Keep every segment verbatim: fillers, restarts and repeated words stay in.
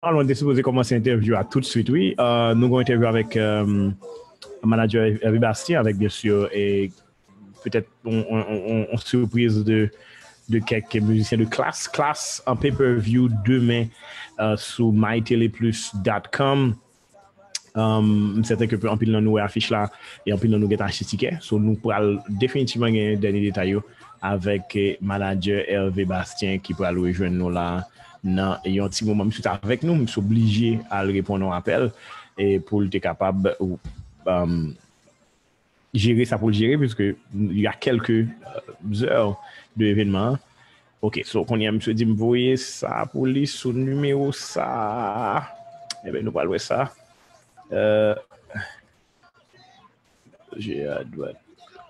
Alon, te sipoze kòmanse entèvyou a tout swit, wi. Euh, nou gen entèvyou avèk euh, manager Hervé Bastien, avèk, byen si, e petèt yon, yon, yon, yon sipriz de, de kèk mizisyen de Klass. Klass an pay-per-view demen euh, sou my tele plus dot com. Um, m sèten ke anpil nan nou wè afich la e anpil nan nou gentan achte tikè. So, nou pral definitivman gen dènye detay yo avèk eh, manager Hervé Bastien ki pral rejwenn nou la nan yon ti moman. Misye t avèk nou, misye oblije al reponn yon apèl e pou l te kapab um, jere sa pou l jere, puisque il y a quelques euh, heures de événement. Ok, so kounye a misye di m voye sa pou li sou nimewo sa. Ebyen, nou pral wè sa. Euh, je a dwat.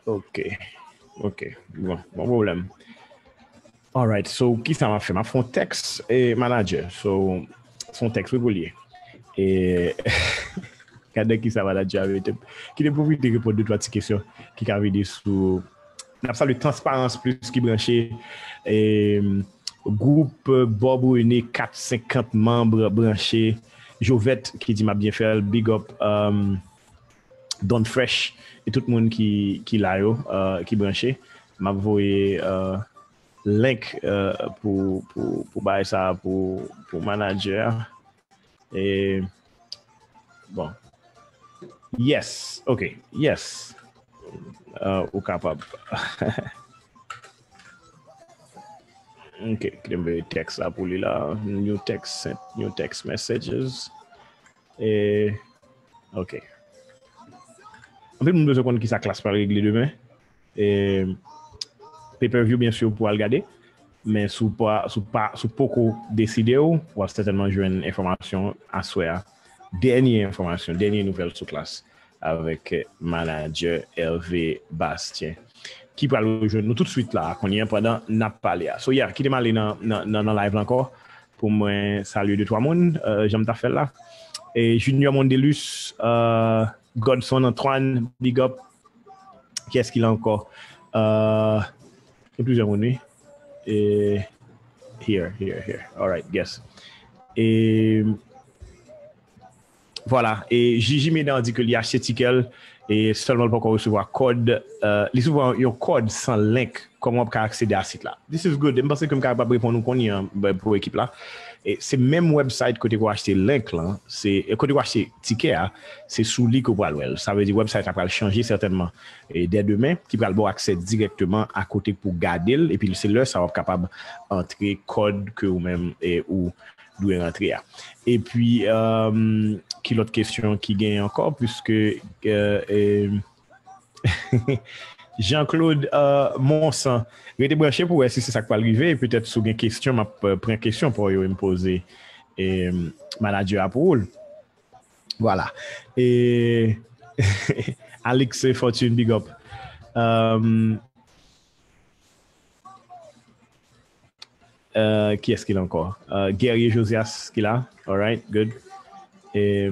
Ok. Ok. Bon, bon pwoblèm. Alright, so kisa m ap fè? M ap fè yon tèks e manager. So, se yon tèks wi pou l ye. E gade kisa manager a mete. Kite m pwofite reponn de twa ti kesyon ki ka vini sou. N ap salye Transparans Plis ki branche. E, gwoup Bob René, kat senkant manm branche. Jovette ki di m ap byen fè l, big up. Um, Don Fresh e tout moun ki, ki la yo, uh, ki branche. M ap voye uh, link uh, pou, pou, pou bagay sa pou, pou manager a. E, bon. Yes. Ok. Yes. Uh, ou kapab. Ok. Kite m voye tèks la pou li la. New text sent. New text messages. E, ok. Anpil moun bezwen konn kisa Klass pral regle demen. E, pay-per-view, byen si, pou al gade. Men si w pa, si w pa, si w poko deside w, w ap sètènman jwenn enfòmasyon aswè a. Dènye enfòmasyon, dènye nouvèl sou Klass avèk manager Hervé Bastien ki pral rejwenn nou tout swit la kounye a pandan n ap pale a. So, yeah, kite m ale nan, nan, nan, nan live la ankò pou mwen salye de twa moun, euh, jan m ta fè l la. E Junior Mondelus, euh, Godson Antoine, big up. Kiyès ki la ankò? Euh, gen plizyè moun, wi. E, here, here, here. Alright, yes. E, vwala. E Jiji Medan di ke li achte tikè l e sèlman l poko resevwa kòd. Euh, li resevwa yon kòd san link. Kòman w ap ka aksede a sit la? This is good. M panse ke m kapab reponn ou kounye a pou ekip la. E se menm website kote ke w achte link lan, se kote ke w achte tikè a, se sou li ke w pral wè l. Sa vle di website la pral chanje sètènman e dè demen, ki pral ba w aksè dirèkteman a kote pou gade l, epi se lè sa w ap kapab antre kòd ke ou menm e ou dwe rantre a. Epi, um, ki lòt kesyon ki genyen ankò, puiske uh, e, Jean-Claude uh, Monsan, rete branche pou wè si se sa k pral rive. Petèt si w gen kesyon, m ap uh, pran kesyon pa w yo e m poze e, manager a pou ou l. Vwala. E Alex Fortune, big up. Um, Euh, kiyès ki la ankò? Euh, Guerrier Josias ki la. Alright, good. E,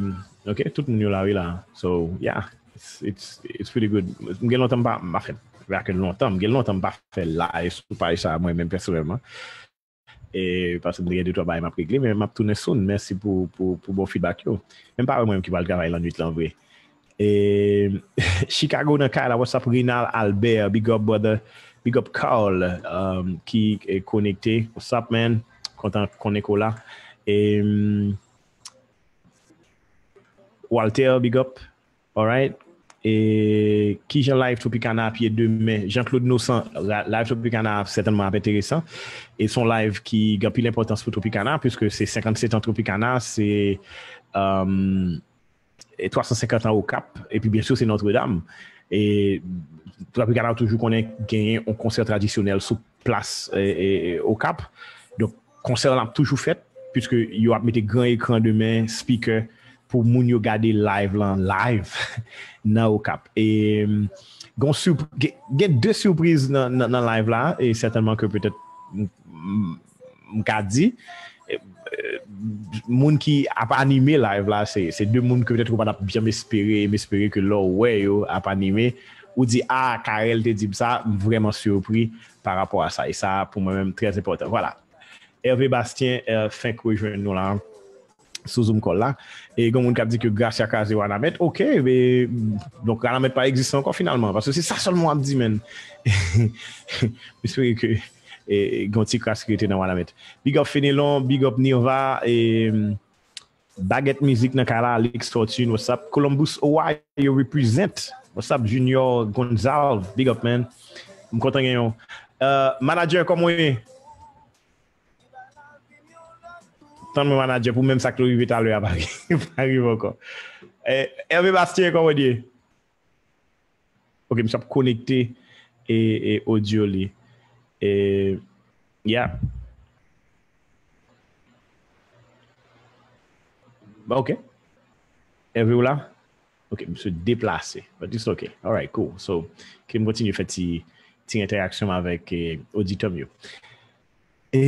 ok, tout moun yo la, wi la. So, yeah, it's, it's, it's pretty good. M gen lontan m pa, m pa fè, pa gen lontan, m gen lontan m pa fè live sou paj sa, mwen menm pèsonèlman. E, paske m te gen de twa bagay m ap regle, men m ap tounen soon. Mèsi pou, pou, pou bon feedback yo. Men m pa wè mwen menm ki pral travay lannwit lan vre. E, Chicago nan kay la, what's up, Rinald Albert, big up, brother, big up, Carl, um, ki e, konekte, what's up, man, kontan konnen ke w la. E, um, Walter, big up, alright. E, kijan live Tropicana ap ye demen? Jean-Claude Nosan, live Tropicana sètènman ap enteresan. E se yon live ki gen anpil enpòtans pou Tropicana, puiske se senkannsetan Tropicana, se, um, e twa san senkant an Okap, epi byen si se Notre Dame. E Tropicana toujou konnen genyen yon konsè tradisyonèl sou plas e, e, e, Okap. Donk, konsè lan ap toujou fèt, puiske yo ap mete gran ekran demen, speaker, pou moun yo gade live lan live nan Okap. E gen, gen de sipriz nan, nan, nan live la, e sètènman ke petèt m ka di, moun ki ap anime live la, se, se de moun ke petèt ou pa t ap janm espere, e m espere ke lè w wè yo ap anime, ou di, a, Carel te di m sa, m vrèman sipri pa rapò a sa. E sa, pou mwen menm, trè enpòtan. Vwala. Hervé Bastien, euh, fenk rejwenn nou la. sou Zoom call la. E gen moun k ap di ke Gracia kraze Wanament. Ok, e, donk Wanament pa egziste ankò finalman, paske se sa sèlman w ap di, menn. M espere ke e, e, gen yon ti kras ki rete nan Wanament. Big up Fenelon, big up Nirva, e, Bagèt Mizik nan kay la, Alex Fortune, what's up? Columbus, Ohio, represent. What's up, Junior Gonzalve? Big up, man. M kontan gen yon. Uh, manager, kòman w ye? Tann mwen, manager, pou menm sa k rive talè a pa, pa rive ankò. Eh, Hervé Bastien, kòman w ye? Ok, misye ap konekte e, e audio li. E, yeah. Ba, ok. Hervé, ou la? Ok, misye deplase. But it's ok. Alright, cool. So, ke m kontinye fè ti, ti entèraksyon avèk e, oditè m yo. E,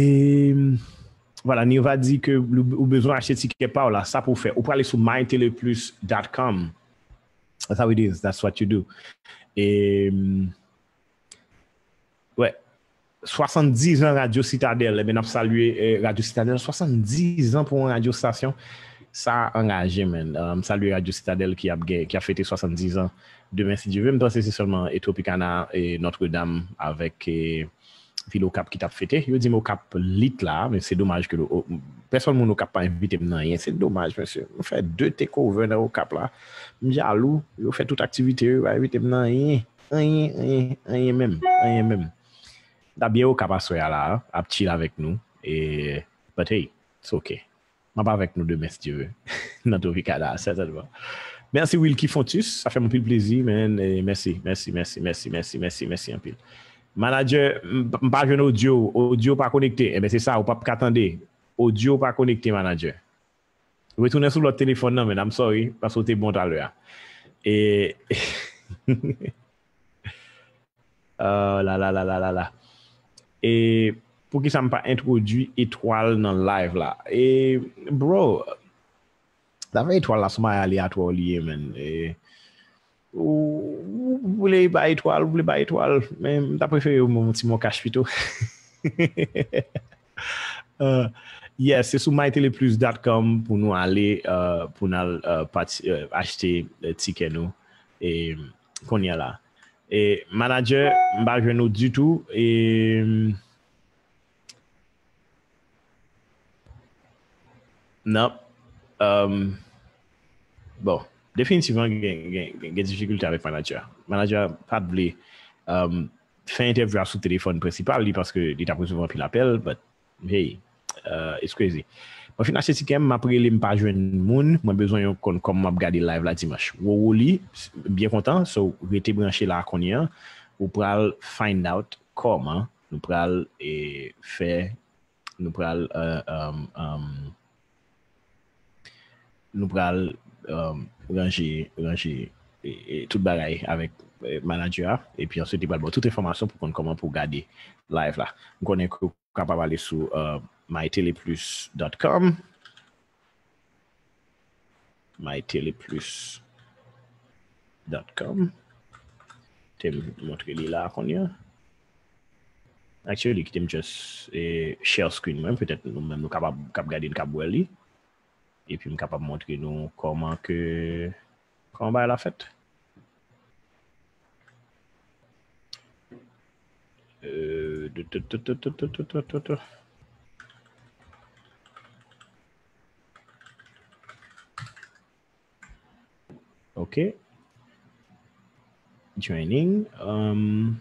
vwala, Nirva di ke ou, ou bezwen achte tikè pa w la, sa pou w fè. Ou prale sou my tele plus dot com. That's how it is. That's what you do. E, wè, swasanndiz an Radyo Sitadèl. Ebyen, n ap salye eh, Radyo Sitadèl. Swasanndiz an pou yon radyo stasyon. Sa angaje, man. Uh, m salye Radyo Sitadèl ki ap, gen, ki ap fete swasanndiz an demen, si Dye ve. M panse se sèlman e Tropicana e Notre Dame avèk e, vil Okap ki t ap fete. Yo di m Okap lit la, men se domaj ke pèsonn moun Okap pa envite m nan anyen. Se domaj, mesye. M fè de takeover nan Okap la. M jalou. Yo fè tout aktivite yo, yo pa envite m nan anyen. Anyen, anyen, anyen menm. Anyen menm. M ta byen Okap aswè a la, ap chill avèk nou. E, but hey, it's ok. M ap avèk nou demen, si Dye ve. Nan Tropicana, sètènman. Mèsi, Wilky Fontus. Sa fè m anpil plezi, man. E mèsi, mèsi, mèsi, mèsi, mèsi, mèsi, mèsi anpil. Manager, m, m pa jwenn audio. Audio pa konekte. Ebyen, se sa, ou p ap ka tande. Audio pa konekte, manager. Retounen sou lòt telefòn nan, man. I'm sorry, paske w te bon talè a. E, Oh, la, la, la, la, la, la. E poukisa m pa entwodui etwal nan live la? E, bro, zafè etwal la, se yon bagay aleyatwa li ye, man. E, ou, ou vle bay etwal, ou vle bay etwal, men m ta prefere yo ban m yon ti mò kach pito. Uh, yes, se sou my tele plus dot com pou nou ale, uh, pou n al uh, pati, uh, achte uh, tikè nou. E kounye a la. E manager, m pa jwenn ou ditou. E, non. Um, bon, definitivman, gen, gen, gen, gen difikilte avèk manager. Manager pa t vle um, fè entèvyou a sou telefòn prensipal li paske li t ap resevwa anpil apèl, but hey, uh, it's crazy. Mwen fin achte tikè m, m ap rele, m pa jwenn moun, mwen bezwen yon konn kòman m ap gade live la dimanch. Wowoli, byen kontan, so rete branche la kounye a, ou pral find out kòman nou pral e, fè, nou pral uh, um, um, nou pral um, ranje, ranje e, e, tout bagay avèk e, manager a, epi answit li pral ba w tout enfòmasyon pou konn kòman pou gade live la. M konnen ke w kapab ale sou uh, my tele plus dot com. my tele plus dot com. Te m montre li la kounye a. Actually, kite m just eh, share screen mwen. Petèt nou menm nou kapab k ap gade n k ap wè li. Epi m kapab montre nou kòman ke kòman bagay la fèt. Euh, Ok. Joining. Um,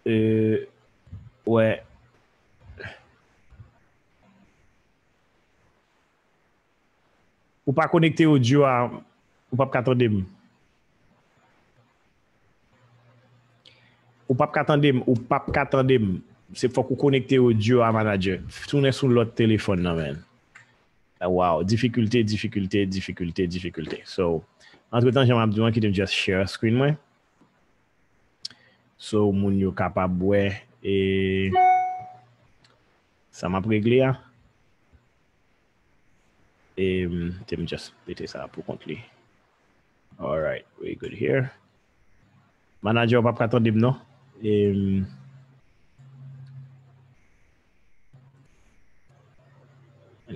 euh, ouais. Ou pa konekte audio a, ou p ap ka tande m. Ou p ap ka tande m, ou p ap ka tande m. Se fòk ou konekte audio a, manager. Tounen sou lòt telefòn nan, man. Ah, wow, difikilte, difikilte, difikilte, difikilte. So, antretan, jan m ap di w, kite m just share screen mwen. So, moun yo kapab wè e sa m ap regle a. E, mm, te m just mete sa pou kont li. Alright, we good here. Manager, w p ap ka tande m, non? E, mm,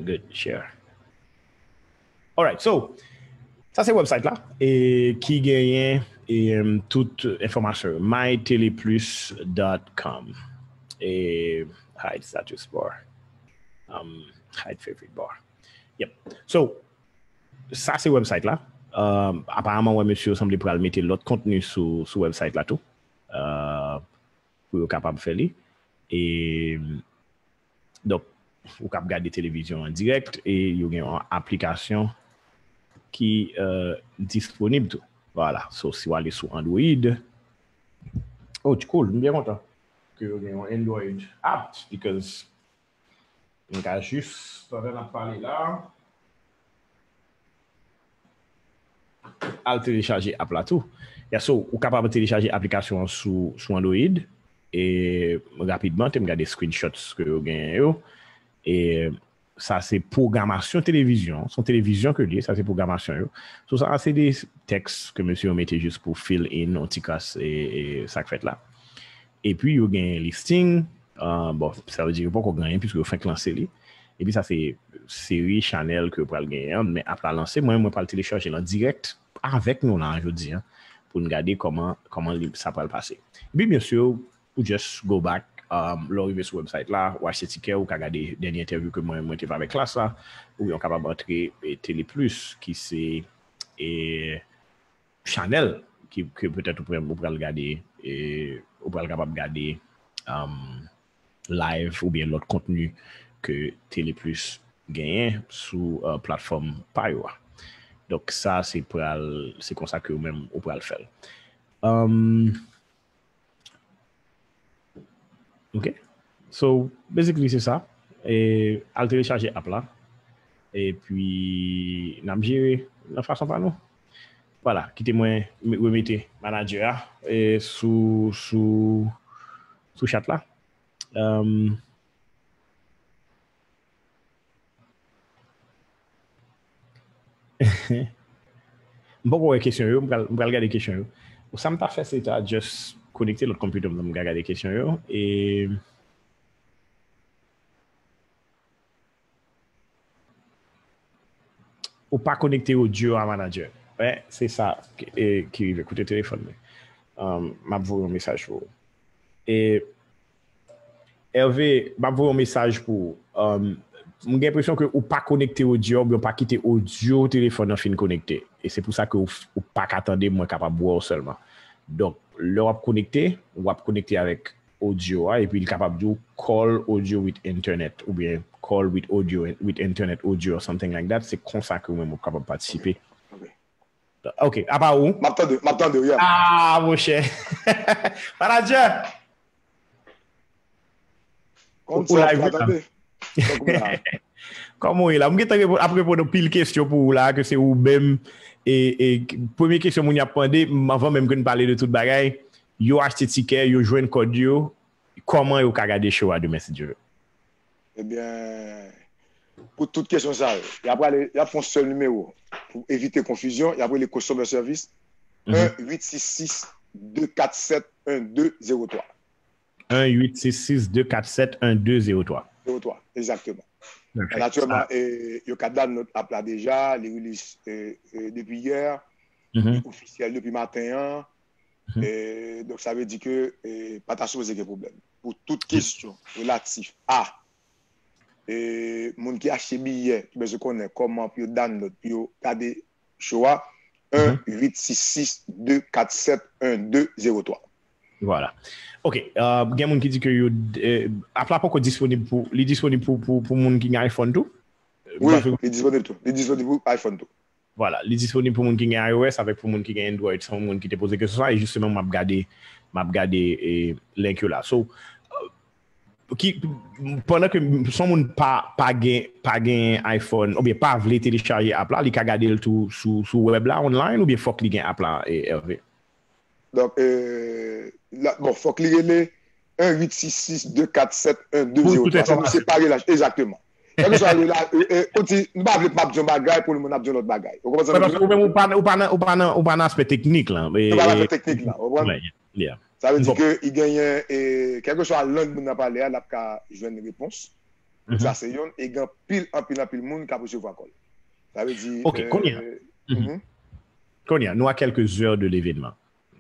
Good, share. Alright, so, sa se website la, e ki genyen e, em, tout enfòmasyon yo. My teleplus dot com. E hide status bar. Um, hide favorite bar. Yep. So, sa se website la. Um, aparaman, wè, mesye yo sanble pral mete lòt kontni sou, sou website la tou. Uh, pou yo kapab fè li. E, donk, ou kab gade televizyon an dirèk e yo gen yon aplikasyon ki, euh, disponib tou. Vwala. So, si w ale sou Android, oh, cool, m byen kontan ke yo gen yon Android app, because m ka jis, pandan n ap pale la, al telechaje app la tou. Ya, so, ou kapab telechaje aplikasyon an sou, sou Android. E rapidman, te m gade screenshots ke yo genyen yo. E sa se pwogramasyon televizyon. Se yon televizyon ke li ye, sa se pwogramasyon yo. So, sa se de tèks ke mesye yo mete jis pou fill in yon ti kras e, e sa k fèt la. Epi yo gen listing. Ah, bon, sa vle di yo poko gen anyen, piske yo fenk lanse li. Epi sa se seri chanèl ke yo pral genyen an, men app la lanse, mwen, mwen pral telechaje l an dirèk avèk nou la, jodi a, pou n gade kòman, kòman li, sa pral pase. Epi, byen si, ou just go back, um, lè w rive sou website la, ou achte tikè, ou ka gade dènye entèvyou ke mwen, mwen te fè avèk Klass la, oubyen ou kapab antre, e, Teleplus, ki se, e, chanèl ki, ke petèt ou pral, ou pral gade, e, ou pral kapab gade, um, live oubyen lòt kontni ke Teleplus genyen sou, uh, platfòm pa yo a. Donk, sa se pral, se konsa ke ou menm ou pral fè l. Um, ok. So, basically, se sa. E, al telechaje app la. Epi, n ap jere nan fason pa nou. Vwala, kite mwen me-, remete manager a, e, sou, sou, sou chat la. Um, m poko wè kesyon yo, m pral, m pral gade kesyon yo. Sa m ta fè, se ta just konekte lòt konpitè m, m ka gade kesyon yo. E ou pa konekte odyo a manager. Wè, se sa ki, e, ki rive. Koute telefòn mwen. Um, m ap voye yon mesaj pou ou. E, Hervé, m ap voye yon mesaj pou ou. Um, m gen enpresyon ke ou pa konekte odyo a oubyen ou pa kite odyo telefòn nan fin konekte. E se pou sa ke ou, ou pa ka tande m, mwen kapab wè w sèlman. Donk, lè w ap konekte, w ap konekte avèk odyo a, epi li kapab di w call audio with internet, oubyen call with audio, with internet audio or something like that. Se konsa ke ou menm ou kapab patisipe. Ok. Ok, apa ou? M ap tande, m ap tande w, yeah. Ah, monchè. Manager! Ou, ou live la. Kòman w ye la? M gentan repo-, ap reponn anpil kesyon pou ou la, ke se ou menm. E, e, premye kesyon moun y ap mande, m, anvan menm ke n pale de tout bagay, yo achte tikè, yo jwenn kòd yo, kòman yo ka gade show a demen, si Dye vle? Ebyen, pou tout kesyon sa yo, y ap rele, y ap fè yon sèl nimewo. Pou evite konfizyon, y ap rele customer service, un huit six six deux quatre sept un deux zéro trois. Un huit six six deux quatre sept un deux zéro trois. Zéro trois, egzakteman. Natirèlman, e, yo ka download app la deja, li release, e, e, depi yè, li ofisyèl depi maten an. E, donk, sa vle di ke, e, pa ta sipoze gen pwoblèm. Pou tout kesyon relatif a, e, moun ki achte biyè, ki bezwen konnen kòman pou yo download, pou yo gade show a, un huit six six deux quatre sept un deux zéro trois. Vwala. Ok, euh, gen moun ki di ke yo, euh, app la poko disponib pou, li disponib pou, pou, pou moun ki gen iPhone tou? Wi, li disponib tou. Li disponib pou iPhone tou. Vwala, li disponib pou moun ki gen iOS avèk pou moun ki gen Android. Se yon moun ki te poze kesyon sa, e jisteman, m ap gade, m ap gade, e, link yo la. So, euh, ki, pandan ke son moun pa, pa gen, pa gen iPhone, oubyen pa vle telechaje app la, li ka gade l tou sou, sou web la, online, oubyen fòk li gen app la, e, Hervé? Donk, euh, la, bon, fòk li rele un huit six six deux quatre sept un deux zéro trois. Pou tout enfòmasyon. Se nou separe la, egzakteman. Kèlkeswa, euh, euh, euh, nou pa vle m ap di yon bagay, pou moun ap di yon lòt bagay. Ou konprann sa m di? Paske ou menm ou pa, ou pa nan, ou pa nan, ou pa nan aspè teknik la. Nou pa nan aspè teknik la, ou konprann? Sa vle di ke i genyen, e, kèlkeswa lang moun nan pale a, l ap ka jwenn repons. Donk, sa se yonn, e gen anpil, anpil, anpil moun k ap resevwa kòl. Sa vle di, Ok, kounye a. euh, mhm. Kounye a, nou a quelques heures de l'événement.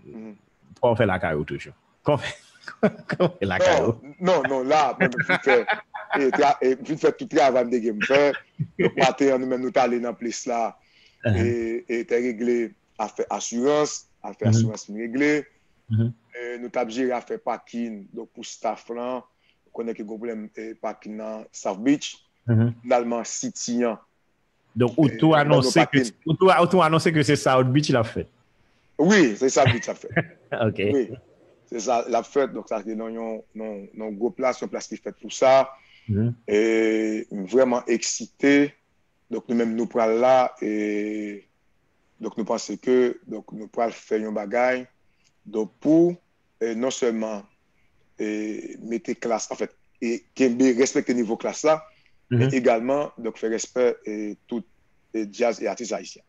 Mhm. Kòman w fè lakay ou toujou? Kòman w fè, kòman w fè lakay ou? Non, non, non, la, mwen, m fin fè, e, tra, e, m fin fè tout travay m te gen m fè. Donk, maten an, nou menm, nou t ale nan plis la, e, e te regle afè asirans, afè asirans fin regle. E, nou t ap jere afè pakin, donk, pou staff lan, konnen ke gen pwoblèm, e, pakin nan South Beach. Finalman, City an, Donk, ou tou anonse ke, ou tou, ou tou anonse ke se South Beach l ap fèt. Wi, se South Beach l ap fèt. Ok. Wi, se sa l ap fèt. Donk, sa se nan yon, nan, nan yon gwo plas, yon plas ki fèt pou sa. E m vrèman eksite. Donk, nou menm, nou pral la. E donk, nou panse ke, donk, nou pral fè yon bagay. Donk, pou e non sèlman, e mete klas, anfèt, e kenbe, respekte nivo klas la, men egalman, donk, fè respè, e tout, e djaz e atis ayisyen.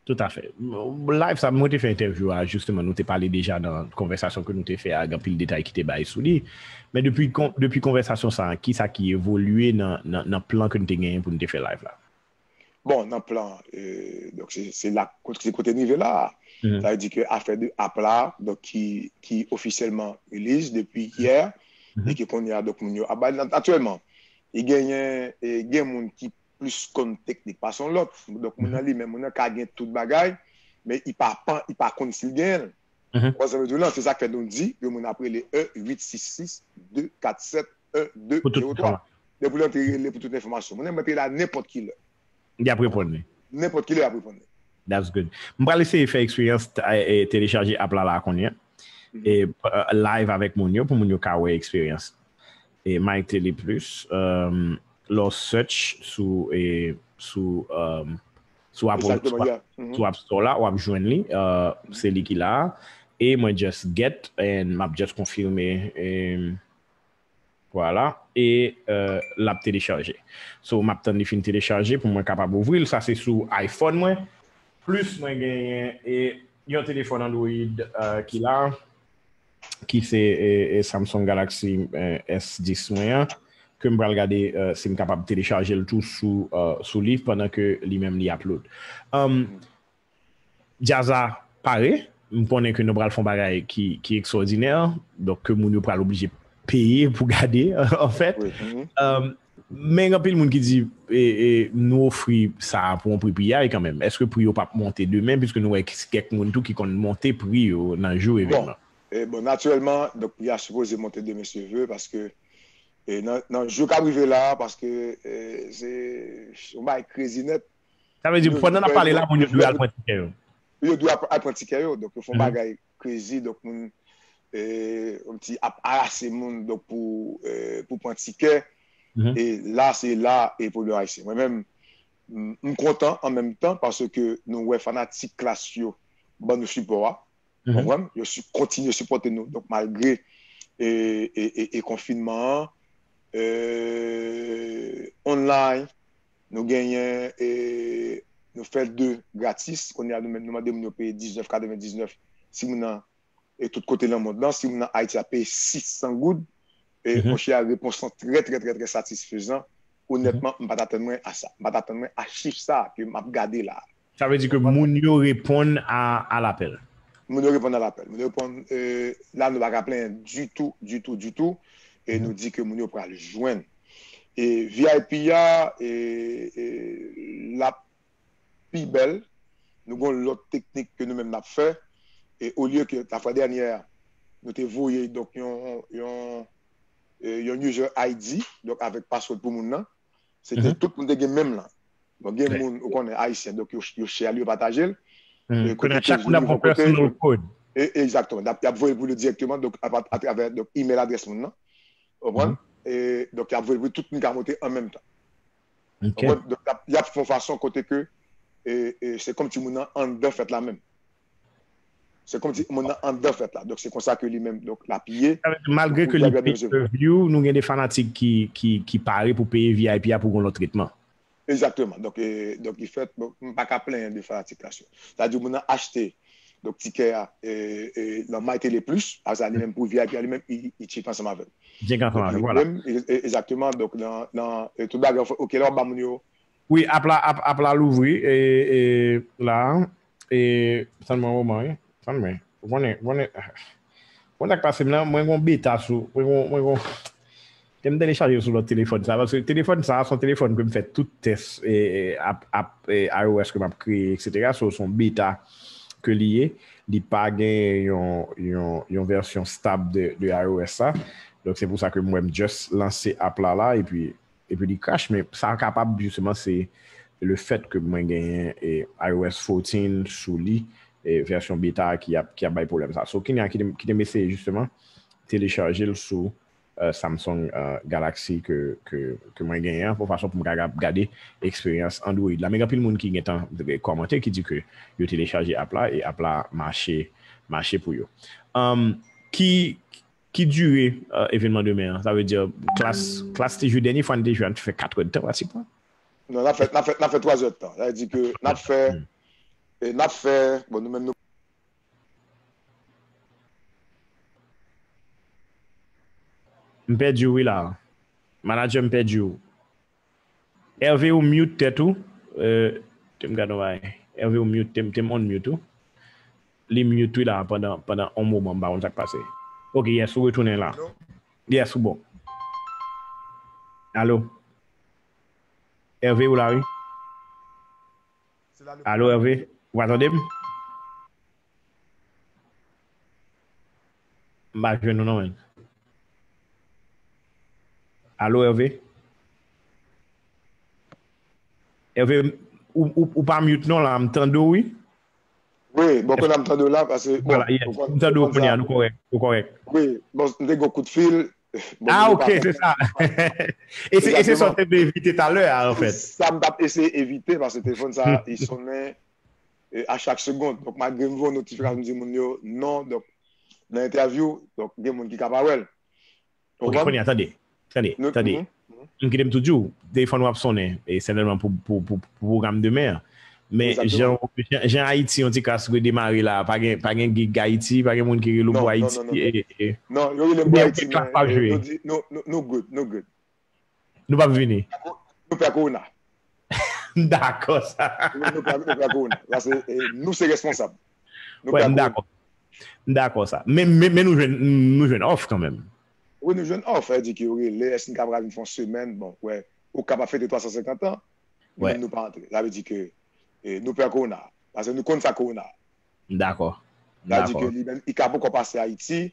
Toutafè. Live sa, mwen te fè entèvyou a, jisteman, nou te pale deja nan konvèsasyon ke nou te fè a, gen anpil detay ki te bay sou li. Men depi kon, depi konvèsasyon sa, kisa ki evolye nan, nan, nan plan ke nou te genyen pou nou te fè live la? Bon, nan plan, e, donk, se, se la, kot, se kote n rive la a. Sa vle di ke afè de app la, donk, ki, ki ofisyèlman release depi yè, e ke kounye a, donk, moun yo ap bay, aktyèlman, e genyen, e gen moun ki plis konn teknik pase yon lòt. Donk, moun nan li menm, moun nan ka gen tout bagay, men li pa, pa, li pa konn si l genyen l. Ou konprann sa m vle di w lan? Se sa k fè nou di ke moun ap rele un huit six six deux quatre sept un deux zéro trois. Depi w antre, rele pou tout enfòmasyon. Moun nan mete la nenpòt ki lè. Y ap reponn li. Nenpòt ki lè, y ap reponn li. That's good. M pral eseye fè eksperyans, e, e, telechaje app la, la kounye a. E, e, live avèk moun yo, pou moun yo ka wè eksperyans. E Mike Tele Plus, um, lè w search sou, e, sou, um, sou Apple, Exactement, sou, yeah. Sou App Store la, w ap jwenn li. Uh, se li ki la. E mwen just get, and m ap just konfime, e, vwala. E, uh, l ap telechaje. So, m ap tann li fin telechaje pou mwen kapab ouvri l. Sa se sou iPhone mwen. Plis mwen genyen, e, yon telefòn Android, uh, ki la. Ki se, e, e, Samsung Galaxy, e, S dis mwen an, ke m pral gade, e, si m kapab telechaje l tou sou, e, sou li pandan ke li menm li upload. Um, djaz la pare, m konnen ke nou pral fè yon bagay ki, ki ekstwòdinè, donk ke moun yo pral oblije peye pou gade, anfèt. Um, men gen anpil moun ki di, e, e, nou ofri sa a pou yon pri pi a kanmenm. Èske pri yo p ap monte demen, piske nou wè kèk moun tou ki konn monte pri yo nan jou evènman? E, bon, natirèlman, donk, pri a sipoze monte demen si Dye vle, paske, e, nan, nan jou k ap rive la, paske, e, se, se yon bagay krezi nèt. Sa vle di, pandan n ap pale la, moun yo dwe al pran tikè yo. Yo dwe al, al pran tikè yo. Donk, yo fè yon bagay krezi. Donk, moun, e, yon ti ap arase moun, donk, pou, e, pou pran tikè. E la, se la, e pwoblèm ayisyen. Mwen menm, m, m kontan an menm tan, paske nou wè fanatik Klass yo ban nou sipò a. Konprann? Yo si, kontinye sipòte nou. Donk, malgre, e, e, e, e konfinman an, e, online, nou genyen, e, nou fè de gratis. Kounye a, nou, nou mande moun yo peye diznèf katrevendiznèf. Si moun nan, e tout kote nan mond lan, si moun nan Ayiti ap peye sis san goud, e, monchè, repons lan trè, trè, trè, trè satisfezan. Onètman, m pa t atann mwen a sa. M pa t atann mwen a chif sa ke m ap gade la. Sa vle di ke moun yo reponn a, a lapèl. Moun yo reponn a lapèl. Moun yo reponn, e, la nou pa ka plenyen ditou, ditou, ditou. E nou di ke moun yo pral jwenn. E V I P a, e, e, l ap pi bèl. Nou gon lòt teknik ke nou menm n ap fè. E olye ke lafwa dènyè a, nou te voye, donk, yon, yon, e, yon user I D, donk, avèk password pou moun nan. Se te tout moun te gen menm lan. Bon, gen moun, ou konnen, ayisyen, donk yo, yo share li, yo pataje l. E kote ke chak moun ap gen personal code. E, egzakteman. Y ap, y ap voye l pou li dirèkteman, donk, a, atravè, donk, email adrès moun nan. Ou konprann? E, donk, y ap voye l pou tout moun ka monte an menm tan. Ou konprann? Donk, y ap, y ap fè yon fason kote ke, e, e, se kòmsi moun nan anndan fèt la menm. Se kòmsi moun nan anndan fèt la. Donk, se konsa ke li menm, donk, l ap ye. Malgre ke li pay per view, nou gen de fanatik ki, ki, ki pare pou peye V I P a pou gon lòt tretman. Egzakteman. Donk, e, donk, li fèt, bon, m pa ka plenyen de fanatik la. Sa di moun nan achte, Donk, tikè a, e, e, nan MyTelePlus, a sa li menm pou VIP a li menm, li, li cheap ansanm avè l. Cheap ansanm avè l, vwala. Egzakteman, donk, nan, nan e, tout bagay, ok, lè w ap ba moun yo. Wi, app la, app, app la louvri, e, e, la, e, tann mwen, moman, wi, tann mwen, ou konnen, ou konnen, ou konnen sa k pase m nan, mwen gon beta sou, mwen gon, mwen gon, Te m telechaje l sou lòt telefòn sa, paske telefòn sa, se yon telefòn ke m fè tout tès e, e, ap, ap, e, iOS ke m ap kreye, etsetera. So, se yon beta ke li ye. Li pa gen yon, yon, yon vèsyon stab de, de iOS sa. Donk, se pou sa ke m wè m just lanse app la la, epi, epi li crash. Men sa kapab, jisteman, se le fèt ke mwen genyen e, iOS fourteen sou li, e, vèsyon beta ki ap, ki ap bay pwoblèm sa. So, kounya, kite m, kite m eseye, jisteman, telechaje l sou Samsung Galaxy ke, ke, ke mwen genyen an, pou fason pou m ka gade eksperyans Android la. Men gen anpil moun ki gentan kòmante, ki di ke yo telechaje app la e app la mache, mache pou yo. Um, ki, ki dire uh, evènman demen an? Sa vle di klas, klas te jwe dènye fwa n te jwe an te fè kat è de tan pratikman. Non, n ap fè, n ap fè, n ap fè twa zè de tan. Sa vle di ke n ap fè, e n ap fè, bon, nou menm nou M pèdi w wi la. Manager, m pèdi w. Hervé, ou mute tèt ou. Euh, te m gade yon bagay. Hervé, ou mute, te m, te m unmute ou. Li mute wi la pandan, pandan yon moman, m pa konn sa k pase. Ok, yes, ou retounen la. Yes, ou bon. Alo? Hervé, ou la wi? Alo, Hervé? Ou pa tande m? M pa jwenn ou non, menn. Alo, Hervé? Hervé, ou, ou, ou pa mute non la, m tande w wi. Wi, bon, kounye a m tande w la, paske, bon, m tande w kounye a, nou kòrèk, nou kòrèk. Wi, bon, m te gen kout fil. Ah, ok, se sa. E se sa w te vle evite talè a, anfèt. Sa m t ap eseye evite, paske telefòn sa, li sonnen a chak segond. Donk, malgre m voye yon notifikasyon, m di moun yo non. Donk, nan entèvyou, donk, gen moun ki ka pa wè l. Ok, kounye a, tande. Tande, tande. M kite m tou di w, telefòn w ap sonnen, e sètènman pou, pou, pou, pou pwogram demen an. Men jan, jan, jan Ayiti yon ti kras redemare la, pa gen, pa gen gig Ayiti, pa gen moun ki rele w pou Ayiti. E, e, non, yo rele m pou Ayiti, men yo di, nou, nou, nou good, nou good. Nou p ap vini. Nou pè kowona. M dakò sa. Nou pè, nou pè kowona. Paske e, nou se responsab. Nou pè kowona. M dakò. M dakò sa. Men, men, men nou jwenn, nou jwenn off kanmenm. Wi, nou jwenn off. Sa vle di ke yo rele, èske n ka pral vin fè yon semèn? Bon, wè, ou kapab fete twa san senkant an, men nou pa antre. Sa vle di ke e, nou pè kowona. Paske nou konn sa kowona. M dakò. Sa vle di ke li menm, li ka poko pase Ayiti.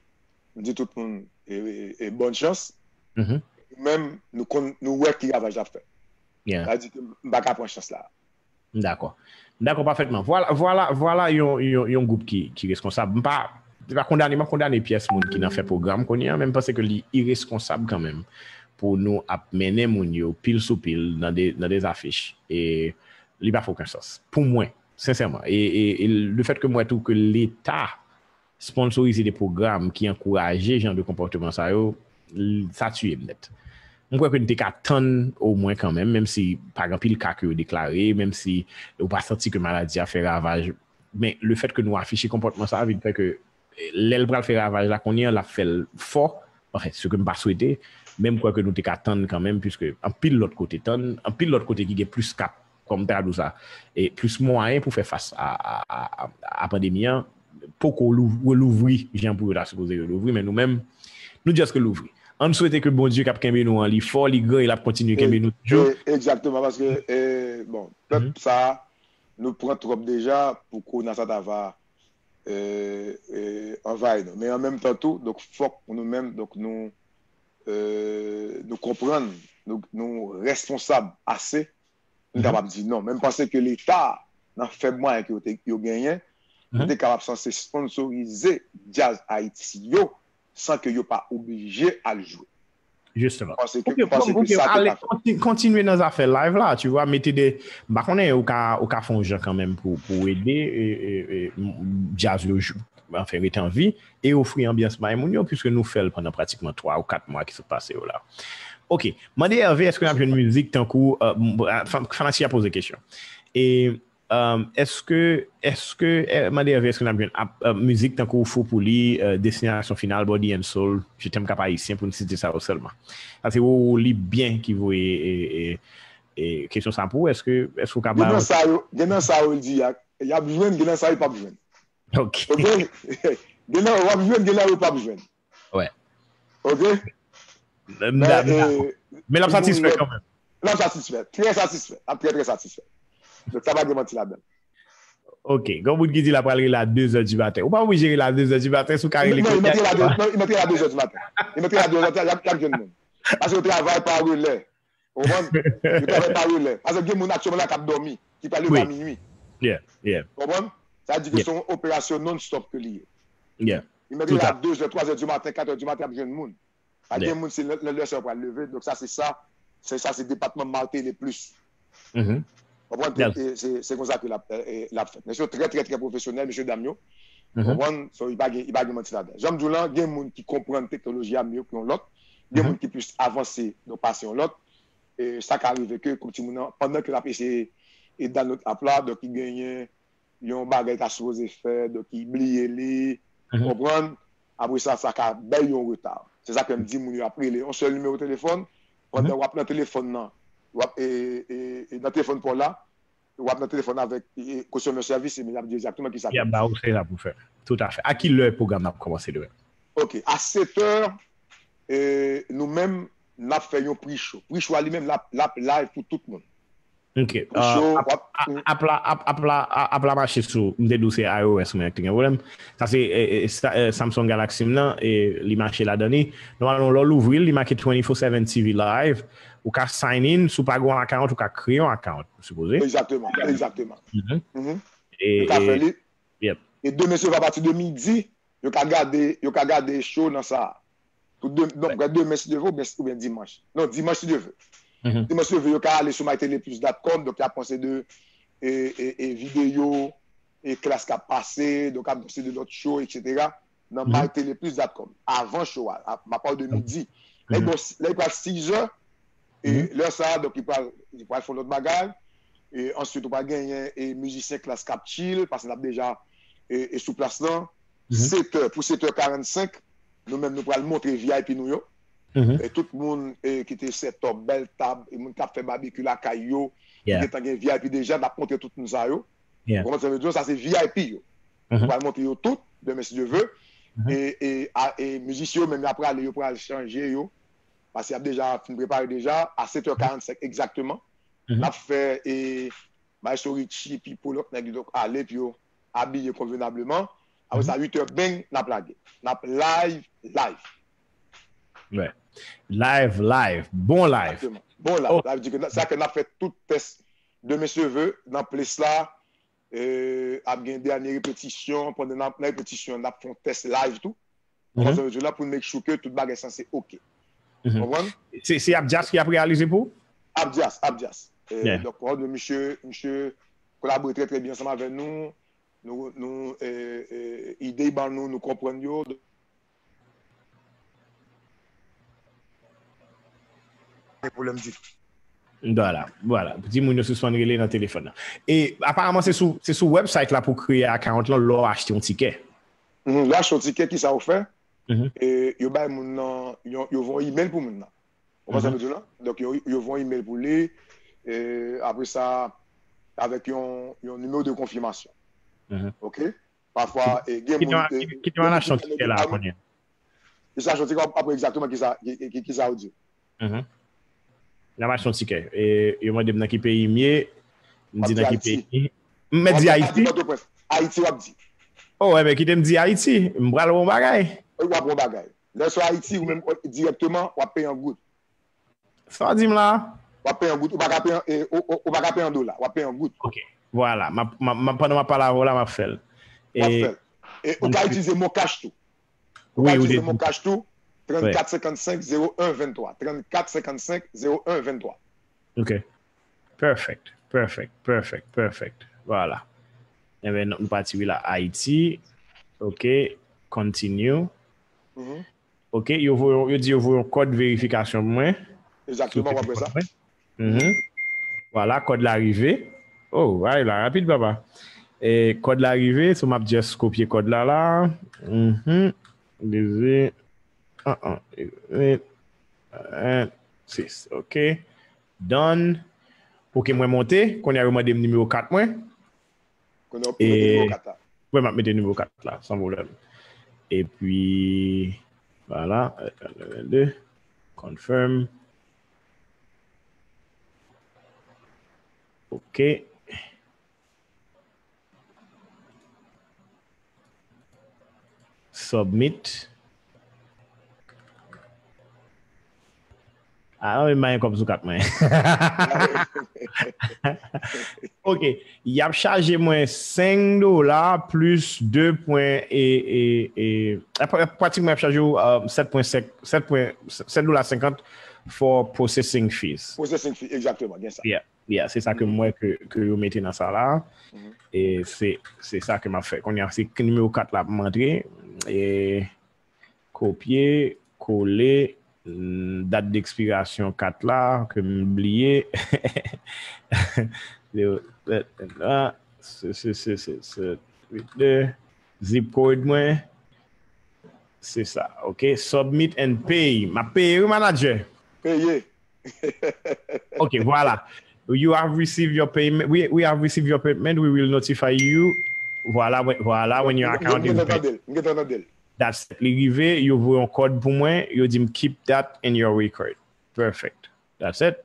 M di tout moun e, e, e, bòn chans. Nou menm, nou konn, nou wè ki ravaj l ap fè. Sa vle di ke m pa ka pran chans la. M dakò. M dakò pafètman. Vwala, vwala, vwala yon, yon, yon gwoup ki, ki reskonsab. M pa, se pa kondane, m ap kondane pyès moun ki nan fè pwogram kounye a, men m panse ke li ireskonsab kanmenm pou nou ap mennen moun yo pil sou pil nan de, nan de zafich. E li pa fè okenn sans. Pou mwen, sensèman. E, e, e lefèt ke m wè tou ke Leta sponsorize de pwogram ki ankouraje jan de konpòteman sa yo, l-, sa tiye m nèt. M kwè ke n te ka tann omwen kanmenm, menm si pa gen anpil ka ke yo deklare, menm si ou pa santi ke maladi a fè ravaj, men lefèt ke nou afiche konpòtman sa a vin fè ke, e, lè l pral fè ravaj la kounye a, l ap fè l fò. Anfen, se ke m pa swete, men m kwè ke nou te ka tann kanmenm, piske anpil lòt kote tann, anpil lòt kote ki gen plis ka, kòm m ta di w sa, e plis mwayen pou fè fas a, a, a, a, a pandemi an, poko lou-, relouvri jan pou yo ta sipoze relouvri, men nou menm, nou just relouvri. Ann swete ke Bondye k ap kenbe nou an, li fò, li gran, e l ap kontinye kenbe nou toujou. E, egzakteman, paske, e, bon, pèp sa, nou pran twòp deja pou kowona sa ta va, e, e, anvayi nou. Men an menm tan tou, donk, fòk nou menm, donk, nou, e, nou konprann, nou, nou reskonsab ase, nou kapab di non. Men m panse ke Leta, nan fèb mwayen ke yo te, yo genyen, yo te kapab sanse sponsorize djaz Ayiti yo, san ke yo pa oblije al jwe. Jisteman. Ok, ok, ale, kontinye nan zafè live la, tu vois, mete de, m pa konnen, ou ka, ou ka fè yon jan kanmenm pou, pou ede, e, e, e, djaz yo, anfen, rete an vi, e ofri anbyans bay moun yo, piske nou fè l pandan pratikman twa ou kat mwa ki sot pase yo la. Ok, mande Hervé, èske n ap jwenn mizik tankou, e, fanatik la poze kesyon. E, Um, èske, èske, eh, mande Hervé, èske n ap jwenn ap, eh, mizik tankou Fou pou li, eh, Destinasyon Final, Body and Soul, Je t'aime Cap Haïtien, pou n site sa yo sèlman? Sa se Roro Li byen ki voye, eh, eh, eh, kesyon sa pou ou. Èske, èske ou ka ba... Gen nan sa yo, gen nan sa yo, l di, y a, y ap jwenn, gen nan sa yo p ap jwenn. Ok. Ok? Gen nan yo w ap jwenn, gen nan yo w p ap jwenn. Wè. Ok? Men, men, men l ap satisfè kanmenm. L ap satisfè. Trè satisfè. L ap trè, trè satisfè. Donk, sa pa gen manti ladan. Ok. Gen moun ki di l ap pral rele a de zè di maten. Ou pa oblije rele a de zè di maten, si w ka rele kounye a. Non, li mèt rele a de, non, li mèt rele a de zè di maten. Li mèt rele a de zè di maten, y ap, y ap jwenn moun. Paske yo travay pa relè. Ou konprann? Yo travay pa relè. Paske gen moun aktyèlman la k ap dòmi, ki pral leve a minui. Yeah, yeah. Ou konprann? Sa vle di ke se yon operasyon non-stop ke li ye. Yeah. Li mèt rele a de zè, twa zè di maten, kat è di maten, ap jwenn moun. Pa gen moun, se lè, lè, lè sa yo pral leve. Donk sa, se sa. Se sa, se depatman Martelly Plus. Ou konprann? E, e, se, se konsa ke l ap, e, e, l ap fèt. Mesye yo trè, trè, trè pwofesyonèl, mesye dam yo. Ou konprann? So, li pa gen, li pa gen manti ladan. Jan m di w lan, gen moun ki konprann teknoloji a mye ke yon lòt. Gen moun ki plis avanse, donk, pase yon lòt. E sa ka rive ke, kòm timoun nan, pandan ke l ap eseye e download app la, donk, li genyen yon bagay ta sipoze fè, donk, li bliye li, konprann? Apre sa, sa ka bay yon reta. Se sa ke m di moun yo ap rele yon sèl nimewo telefòn, pandan w ap nan telefòn nan, w ap, e, e, e nan telefòn pa w la, w ap nan telefòn avèk, e, e, customer service, e men y ap di egzakteman kisa pou fè. Y ap ba ou sa pou fè. Toutafè. A ki lè pwogram nan ap kòmanse demen? Ok, a sèt è, e, nou menm, n ap fè yon pre-show. Pre-show a li menm, l ap, l ap live pou tout moun. Ok. Pre-show, w ap, app la, app, app la, a- app la mache sou, m te di w se iOS mwen ki te gen pwoblèm. Sa se, e, e, sa- e, Samsung Galaxy m nan, e li mache ladan li. Nòmalman, lè w louvri l, li make twenty-four seven T V Live. Ou ka sign in, si w pa gen yon account, ou ka kreye yon account, sipoze. Egzakteman, egzakteman. Mhm. E, Yo ka fè e, li. Yep. E demen se apati de midi, yo ka gade, yo ka gade show nan sa a. Pou de, donk, demen, si Dye vle, oubyen, oubyen dimanch. Non, dimanch, si Dye vle. Dimanch, si Dye vle, yo ka ale sou my tele plus dot com, donk, y ap panse de, e, e, e videyo, e klas k ap pase, donk, y ap panse de lòt show, etsetera. Nan my tele plus dot com. Avan show a, a- m ap pale de midi. Lè, bon, lè, li pral sis è, e lè sa a, donk, li pral, li pral fè lòt bagay. E answit, ou pral genyen, e mizisyen klas k ap chill, paske n ap deja, e, e sou plas lan. Sèt è, pou sèt è karannsenk, nou menm, nou pral montre V I P nou yo. E tout moun, e, ki te set up, bèl tab, e moun k ap fè babekyou lakay yo, ki gentan gen V I P deja, n ap montre tout moun sa yo. Ou konprann sa m vle di w? Sa se V I P yo. Nou pral montre yo tout, demen si Dye vle. E, e, a, e mizisyen yo menm, y ap prale, yo pral chanje yo. Paske y ap deja fin prepare deja, a sèt è karannsenk egzakteman. N ap fè, e, Maestro Richie, Pipo, lòt nèg yo ale, pou yo abiye konvenableman. Apre sa, uit è, bang, n ap lage. N ap live, live. Live, live. Bon live. Egzakteman. Bon live. Sa vle di ke n- sa ke n ap fè tout tès demen si Dye vle nan plas la. E, ap gen dènye repetisyon. Pandan n ap nan repetisyon, n ap fè yon tès live tou. Pandan yo la pou n make sure ke tout bagay sanse ok. Konprann? Se, se Abdias ki ap reyalize pou ou? Abdias, Abdias. E, donk, misye, misye kolabore trè, trè byen ansanm avè nou. Nou, nou, e, e, ide ban nou, nou konprann yo. Gen pwoblèm ditou. Vwala, vwala. Pou di moun yo sispann rele nan telefòn nan. E aparaman, se sou, se sou website la pou kreye account lan lè w achte yon tikè. Mhm, lè w achte yon tikè, kisa w fè? E yo bay moun nan, yo, yo voye yon email pou moun nan. Ou konprann sa m vle di w la? Donk, yo, yo voye yon email pou li. E apre sa, avèk yon, yon nimewo de konfimasyon. Ok? Pafwa, e gen moun, e, kite m al achte yon tikè la kounye a. Kisa achte yon tikè, apre egzakteman kisa, ki, ki, kisa w di? N ap achte yon tikè. E yo mande m nan ki peyi m ye. M di nan ki peyi. M mèt di Ayiti. Ayiti w ap di. Oh, enben, kite m di Ayiti. M pral wè yon bagay. Wi, w ap wè yon bagay. Lè sou Ayiti, ou menm, dirèkteman, w ap peye an goud. Sa w di m la? W ap peye an goud. Ou pa ka peye an, e, ou, ou, ou pa ka peye an dola. W ap peye an goud. Ok. Vwala. M ap, m ap, m ap, pandan m ap pale avè w la, m ap fè l. W ap fè l. E ou ka itilize MonCash tou. Ou ka itilize MonCash tou. Trannkat senkannsenk zewo en venntwa. Trannkat senkannsenk zewo en venntwa. Ok. Perfect. Perfect. Perfect. Perfect. Vwala. Enben, nou, nou pati wi la. Ayiti. Ok. Continue. Ok, yo voye, yo di yo voye yon kòd verifikasyon pou mwen. Egzakteman, w ap wè sa. Mhm. Vwala, kòd la rive. Oh, ay la, rapid, papa. E, kòd la rive, so m ap just kopye kòd la la. Mhm. Dezi. An, an. En, sis. Ok. Done. Ok, mwen monte. Kounye a yo mande m nimewo kat mwen. Kounye a w mete nimewo kat la. Wi, m ap mete nimewo kat la, san pwoblèm. Epi, vwala, de, confirm. Ok. Submit. Ah, men m pa gen kòb sou kat mwen. Ok. Y ap chaje mwen senk dola plis de pwen e, e, e, ap-, ap-, pratikman y ap chaje w, euh, sèt pwen senk, sèt pwen, sèt dola senkant for processing fees. Processing fee, egzakteman, gen sa. Yeah, yeah, se sa ke m wè ke, ke yo mete nan sa la. E se, se sa ke m ap fè. Kounye a, se nimewo kat la pou m antre. E kopye, kole, mm, dat dekspirasyon kat la, ke m bliye. Se, se, se, se, se, se, zip code mwen. Se sa, ok. Submit and pay. M ap peye, wi, manager. Peye. Ok, vwala. You have received your payment. We, we have received your payment. We will notify you. Vwala, when, vwala, when your account is ready. M gentan tande l. That's it. Li rive, yo voye yon kòd pou mwen, yo di m, "Keep that in your record." Perfect. That's it.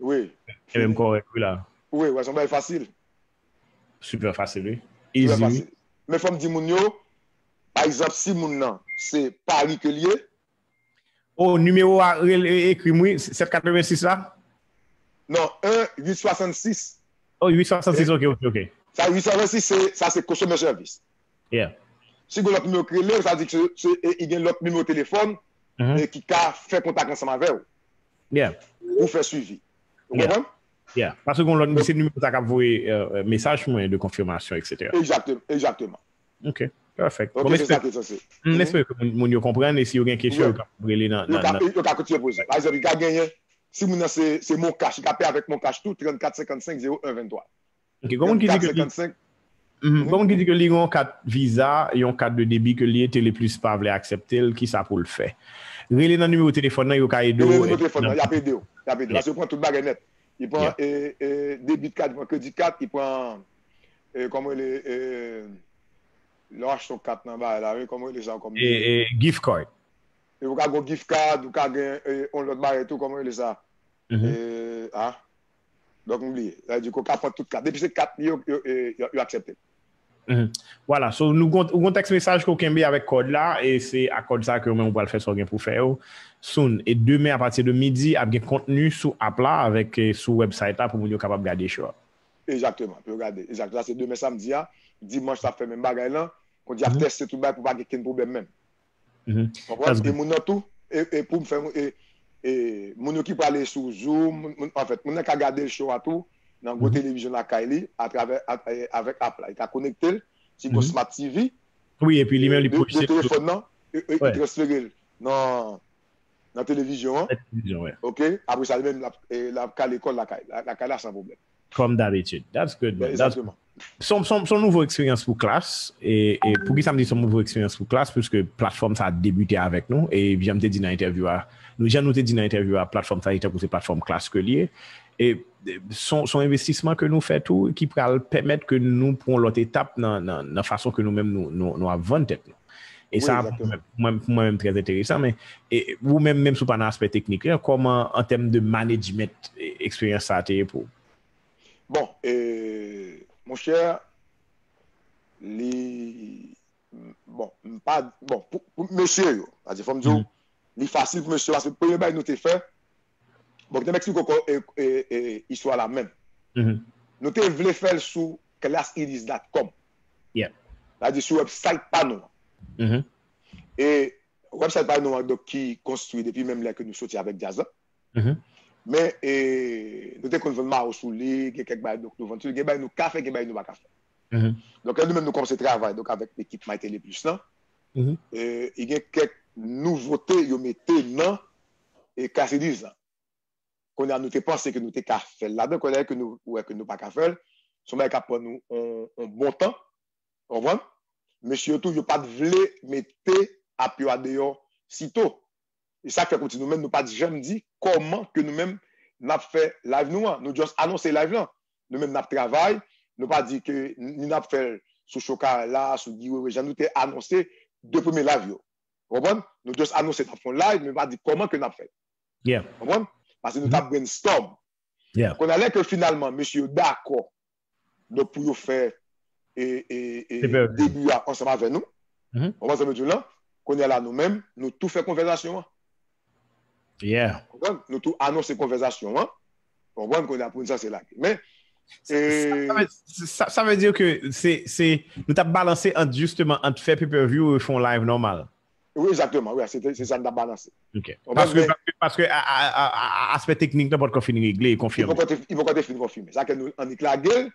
Wi. E menm kòrèk, wi la. Wi, wè, se yon bagay fasil. Super fasil, wi. Easy, wi. Men fò m di moun yo, pa egzanp, si moun nan, se Paris ke l ye, Oh, nimewo a, rele, e, ekri m, wi, sèt katrevensis la? Non, en uit swasannsis. Oh, uit swasannsis, ok, ok, ok. Sa, uit swasannsis, se, sa se customer service. Yeah. Si gen lòt nimewo ki rele, sa di ke se, se, e, i gen lòt nimewo telefòn, e, ki ka fè kontak ansanm avè w. Yeah. Pou fè swivi. Ou konprann? Yeah. Paske gen lòt, se nimewo sa k ap voye, euh, euh, mesaj pou mwen de konfimasyon, et cetera. Egzakte-, egzakteman. Ok, perfect. Ok, se sa ki sanse. M espere ke moun, moun yo konprann, e si yo gen kesyon, yo ka rele nan, nan, nan. Yo ka kontinye poze. Pa egzanp, li ka genyen, si moun nan se, se Moncash, li ka peye avèk Moncash tou, trannkat senkannsenk zewo en venntwa. Ok, gon moun ki di ke li, mhm, gon moun ki di ke li gen yon kat Visa, yon kat de debi ke li e Teleplus pa vle aksepte l, kisa pou l fè? Rele nan nimewo telefòn nan, yo ka ede w. Rele nimewo telefòn nan, y ap ede w. Y ap ede w. Paske yo pran tout bagay nèt. Li pran, e, e, debit card, li pran credit card, li pran, e, kòman rele, e, lè w achte yon kat nan bagay la, wi, kòman rele sa ankò? E, e, gift card. E ou ka gen gift card, ou ka gen, e, yon lòt bagay tou, kòman rele sa? E, a. Donk, m bliye. Sa vle di ke w ka pran tout kat. Depi se kat li, yo, yo, e, yo, yo aksepte l. Vwala, so nou gon, ou gon tèks mesaj ke w kenbe avèk kòd la, e se ak kòd sa ke ou menm ou pral fè sa w gen pou fè yo. Soon. E demen, apati de midi, ap gen kontni sou app la avèk, e, sou website la pou moun yo kapab gade show a. Egzakteman, pou yo gade. Egzakteman. Sa se demen samdi a. Dimanch, sa ap fè menm bagay lan. Kounye a ap teste tout bagay pou pa gen kenn pwoblèm menm. Konprann? E moun nan tou, e, e pou m fè, e, e moun yo ki prale sou Zoom, moun, moun, anfèt, moun nan ka gade show a tou nan gwo televizyon lakay li atravè, a, e, avèk app la. Li ka konekte l sou gwo Smart T V. Wi, epi li menm li pwojekte l sou telefòn nan, e, e, li transfere l nan, nan televizyon an. Nan televizyon, wi. Ok? Apre sa, li menm l ap, e, l ap kale kò l lakay, la, lakay la san pwoblèm. Comme d'habitude. That's good, man. That's good. Egzakteman. Se yon, se yon, se yon nouvo eksperyans pou Klass. E, e poukisa m di se yon nouvo eksperyans pou Klass? Piske platfòm sa a debite avèk nou. E jan m te di nan entèvyou a, nou, jan nou te di nan entèvyou a, platfòm sa a, li tankou se platfòm Klass ke li ye. E, e, se yon, se yon envestisman ke nou fè tou, ki pral pèmèt ke nou pran yon lòt etap nan, nan, nan fason ke nou menm nou, nou, nou ap vann tèt nou. E sa, pou mwen, mwen, pou mwen menm, trè enteresan, men, e, ou menm, menm si w pa nan aspè teknik la, kòman, an tèm de management, e, eksperyans sa a te ye pou ou? Bon, e, monchè, li, bon, m pa, bon, pou, pou mesye yo, sa vle di, fò m di w, li fasil pou mesye yo, paske premye bagay nou te fè, bon, m te eksplike w, e, e, e, istwa la menm. Nou te vle fè l sou class it is dot com. Sa vle di sou website pa nou an. E website pa nou an, donk, ki konstwi depi menm lè ke nou soti avèk djaz la. Men, e, nou te konn vann mawo sou li, gen kèk bagay, donk, nou vann sou li, gen bagay nou ka fè, gen bagay nou pa ka fè. Donk, lè nou menm nou kòmanse travay, donk, avèk ekip My Télé Plus lan, e, e gen kèk nouvote yo mete nan, e, Class it is lan. Kounye a, nou te panse ke nou te ka fè l ladan, kounye a ke nou wè ke nou pa ka fè l, Se yon bagay k ap pran nou yon, yon bon tan. Ou konprann? Mesye yo tou, yo pa t vle mete app yo a deyò sito. E sa k fè kouti nou menm, nou pa t janm di kòman ke nou menm n ap fè live nou an. Nou just anonse live lan. Nou menm n ap travay, nou pa di ke ni n ap fè l sou Choka la, sou Guy Wewe, jan nou te anonse de premye live yo. Ou konprann? Nou just anonse n ap fè yon live, men pa di kòman ke n ap fè l. Yeah. Ou konprann? Paske nou t ap brainstorm. Yeah. Kounye a lè ke finalman mesye yo dakò, donk pou yo fè e, e, e, Pay-per-view. Debi a ansanm avè nou. Mhm. Ou konprann sa m di w lan? Kounye a la nou menm, nou tou fè konvèsasyon an. Yeah. Ou konprann? Nou tou anonse konvèsasyon an. Ou konprann? Kounye a pou n sanse lage. Men, Sa, sa, e, sa, sa vle di ke se, se, nou t ap balanse ant, jisteman, ant fè pay-per-view e fè yon live nòmal. Wi, egzakteman. Wi, se, se sa n t ap balanse. Ok. Ou Paske, konprann? paske, paske a, a, a, a, aspè teknik nan pòkò fin regle, Li konfime. poko te, li poko te fin konfime. Sa ke nou annik lage l.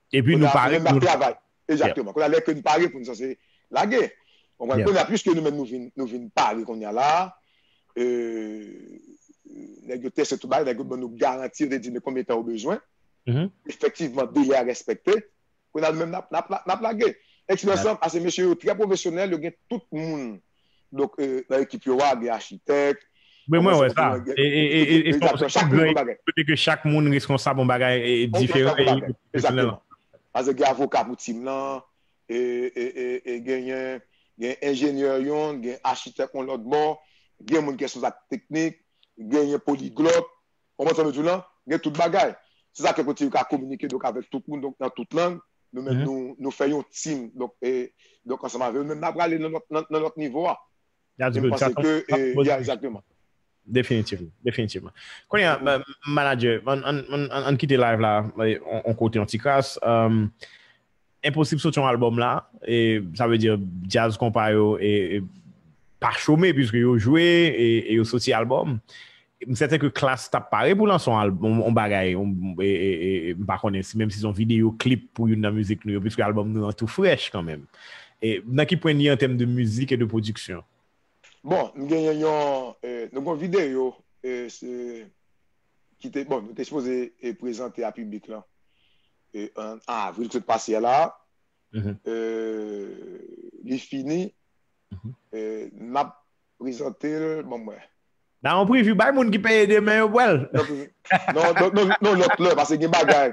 Epi nou pare. Kounye a nou menm n ap travay. Egzakteman. Kounye a lè ke nou pare pou nou sanse lage. Ou konprann? Kounye a, piske nou menm nou vin, nou vin pare kounye a la, e, nèg yo teste tout bagay, nèg yo ban nou garanti, yo te di men konbyen tan ou bezwen. Efektivman, delè a respekte. Kounye a nou menm n ap, n ap, n ap lage. Eksperyans lan, paske mesye yo trè pwofesyonèl, yo gen tout moun. Donk, e, nan ekip yo a, gen achitèk. Wi, mwen wè sa. Gen- E, e, e, e, e, Egzakteman, chak moun gen bagay. Kote ke chak moun responsab yon bagay e, e, On diferan. Egzakteman. Paske gen avoka pou tim lan, e, e, e, e genyen, gen enjenyè yon, gen achitèk yon lòt bò, gen moun ki responsab teknik, genyen poliglòt, ou konprann sa m di w lan? Gen tout bagay. Se sa ke kote yo ka kominike donk avèk tout moun, donk nan tout lang, nou menm nou, nou fè yon tim, donk, e, donk ansanm avè yo, nou menm n ap prale nan lòt, nan, nan lòt nivo a. That's E m good. Sa panse ke, e, ya, egzakteman. Definitivman, definitivman. Kounye a, ma- manager, ann, ann, ann, ann, ann kite live la, e, on, on kote, on ti kras. Um, enposib soti yon albòm la, e sa vle di djaz konpa yo e, e pa chome, piske yo jwe e, e yo soti albòm. M sèten ke Klass t ap pare pou lanse yon albòm, yon bagay, yon, e, e, e, e, m pa konnen si menm si se yon videyo klip pou youn nan mizik nou yo, piske albòm nou an tou frèch kanmenm. E nan ki pwen n ye an tèm de mizik e de pwodiksyon? Bon, m genyen yon, e, nou gen yon videyo, e, se, ki te, bon, nou te sipoze, e, prezante a piblik lan, e, an avril ki sot pase a la. E, li fini. E, n ap prezante l, bon, mwen. Nan yon preview, bay moun ki peye demen yo pral. Non, non, non, non, non, lòt lè, paske gen bagay.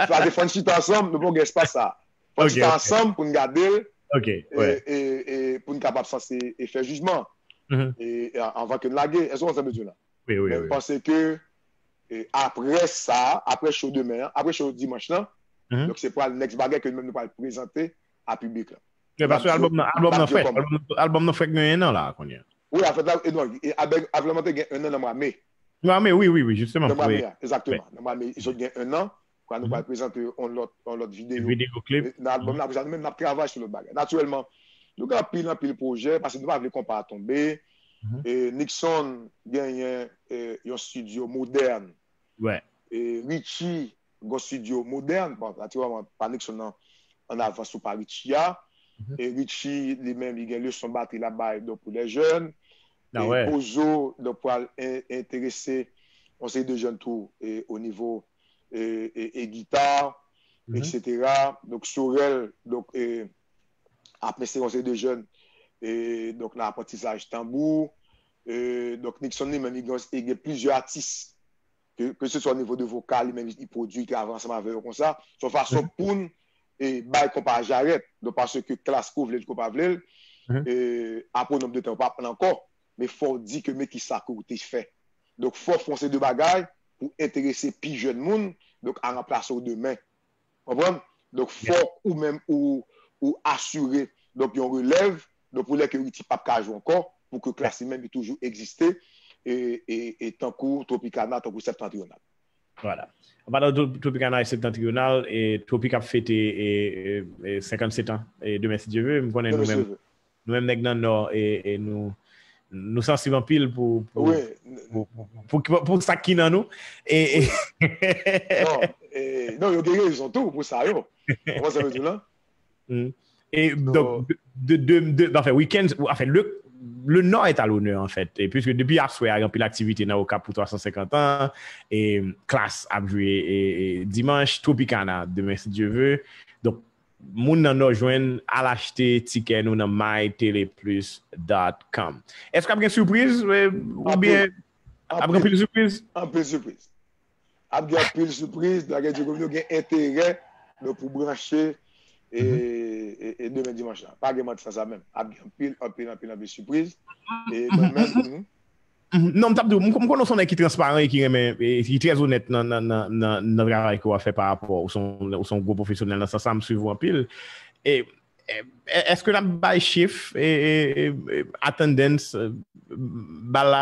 Sa se fò n chita ansanm, nou pa gen espas sa. Fò n chita ansanm pou n gade l. Ok, e, wè. e, e pou n kapab sanse e fè jijman. E, e anvan ke n lage. Èske w konprann sa m di w la? Wi, wi, Men m wi. panse ke, e, apre sa, apre show demen an, apre show dimanch lan, donk se pral next bagay ke nou menm nou pral prezante a piblik lan. Wi, paske N ap di yo, albòm nan, albòm n nan ap di yo frèch, kòman. Albòm, albòm nan fèk gen enn an la, kounye a. Wi, an fèt la, e non, e, albòm, albòm lan te gen enn an nan mwa me. Mwa me, wi, wi, wi, jisteman. Nan mwa Wi. me a, egzakteman. Nan mwa me, sot gen enn an. Kwa nou pral prezante yon lòt, yon lòt videyo. Videyo klip. E nan albòm la, apre sa, nou menm, n ap travay sou lòt bagay. Natirèlman, nou gen anpil, anpil pwojè, paske nou pa vle konpa a tonbe. E Nixon genyen, e, yon estidyo modèn. Wè. E Richie gen yon estidyo modèn. Bon, natirèlman, pa Nixon nan an avans sou pa Richie a. E Richie, li menm, li gen leson batri l ap bay, donk, pou lè jèn. Ah, E wè. Pozo, donk, pral en-, enterese yon seri de jèn tou, e, o nivo, e, e, e gita, etsetera. Donk, Sorel, donk, e, ap enterese yon seri de jèn, e, donk, nan aprantisaj tanbou. E, donk, Nixon li menm, li gen, li gen plizyè atis, ke, ke se swa o nivo de vokal, li menm, li pwodui, li travay ansanm avè yo konsa. Se yon fason pou n, e, bay konpa a jarèt. Donk, paske Klass ke w vle l, ke w pa vle l, e, apre yon nonb de tan, yo pa aprann ankò. Men fò w di ke men kisa ke w te fè. Donk, fò w fè yon seri de bagay pou enterese pi jèn moun, donk, a ranplase w demen. Konprann? Donk, fòk ou menm ou, ou asire, donk, yon relèv, donk, pou lè ke Richie p ap ka jwe ankò, pou ke Klass li menm li toujou egziste, e, e, e tankou Tropicana, tankou Septentrional. Vwala. An palan de Tropicana e Septentrional, e Tropic ap fete, e, e, e, senkannsetan, e demen, si Dye ve, m konnen nou menm, nou menm nèg nan Nò, e, e nou, nou sansib anpil pou, pou, Wi. pou, pou, pou, pou sa ki nan nou. E, e Non, e, non, yo gen rezon tou pou sa yo. Ou konprann sa m di w lan? E donk, de, de, de, anfen, weekend, anfen, le, le Nord est à l'honneur, en fait. E puisque depuis aswè a, il y a anpil aktivite nan Okap pour trois cent cinquante ans. E Klass ap jwe e, e, dimanche, Tropicana demen, si Dieu veut. Donc, moun nan Nò jwenn, al achte tikè nou nan my tele plus dot com. Èske ap gen sipriz, eh, oubyen ap gen anpil sipriz? Anpil sipriz. Ap gen anpil sipriz, donk, di yo gen enterè, donk, pou branche e, e, e demen dimanch la. Pa gen manti nan sa menm. Ap gen anpil, anpil, anpil, anpil sipriz. E mwen menm, mhm. Mhm. Non, m t ap di w, m, m konnen w se yon nèg ki transparan e ki renmen, e ki trè onèt nan, nan, nan, nan, nan travay ke w ap fè pa rapò, ou se yon, ou se yon gwo pwofesyonèl nan sans sa, m swiv ou anpil. E, e, e, èske n ap bay chif, e, e, e, e, attendance, e, bal la,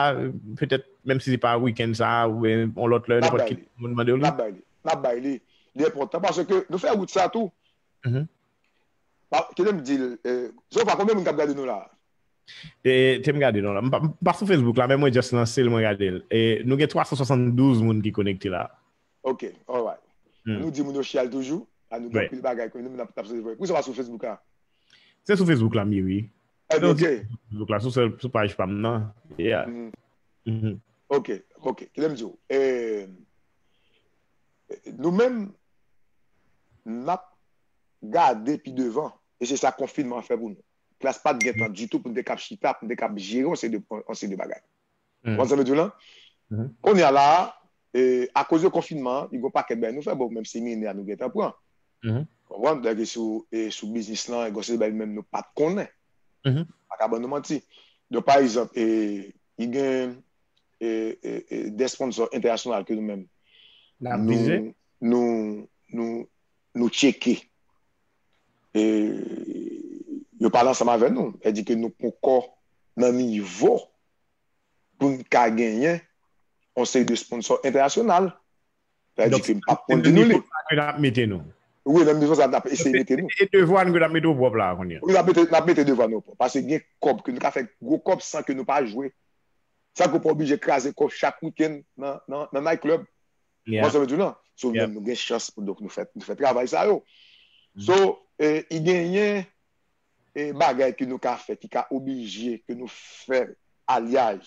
petèt, menm si se pa wikenn sa, oubyen yon lòt lè, nenpòt ki moun mande w li? N ap bay li. N ap bay li. Li enpòtan paske nou fè wout sa tou. Mhm. Pa, kite m di l, e, Zofa, konbyen moun k ap gade nou la? E, te m gade non la. M pa, m pa sou Facebook la, men mwen just lanse l, mwen gade l. E, nou gen twa san swasanndouz moun ki konekte la. Ok, alright. Hmm. Nou di moun yo share l toujou. A nou gen anpil bagay ke nou menm n ap, n ap sot voye. Poukisa w pa sou Facebook la? Se sou Facebook la m ye, wi. Ebyen, ok. Facebook la, sou sèl, sou paj pa m nan. Yeah. Mhm. Mhm. Ok, ok. Kite m di w. E, nou menm, n ap gade pi devan. E se sa konfinman an fè pou nou. Klass pa t gen tan ditou pou n te kab chita, pou n te kab jere yon seri de, yon seri de bagay. Ou konprann sa m vle di w lan? Kounye a la, e, akoz de konfinman an, gen yon pakèt bagay nou fè, bon, menm seminè a nou gentan pran. Ou konprann? Donk, e sou, e sou biznis lan, e gen yon seri de bagay menm nou pa t konnen. M pa ka ban nou manti. Donk, pa egzanp, e, li gen, e, e, e, de sponsò entènasyonal ke nou menm, nou, nou, nou, nou tcheke. E, yo pale ansanm avè nou. Sa di ke nou poko nan nivo pou n ka genyen yon seri de sponsò entènasyonal. Sa di ke m p ap konn di nou li. Donk, se nan nivo sa ke n ap mete nou. Wi, nan nivo sa n ap eseye mete nou. E, e, e devwa n ke n ap mete w pwòp la, kounye a. Wi, n ap mete, n ap mete devwa nou pwòp. Paske gen kòb ke nou ka fè gwo kòb san ke nou pa jwe. Sa ke w pa oblije kraze kò chak wikenn nan, nan, nan night club. Ou konprann sa m vle di w lan? So, menm nou gen chans pou, donk, nou fè, nou fè travay sa yo. So, e, i genyen, e, bagay ke nou ka fè, ki ka oblije ke nou fè alyaj,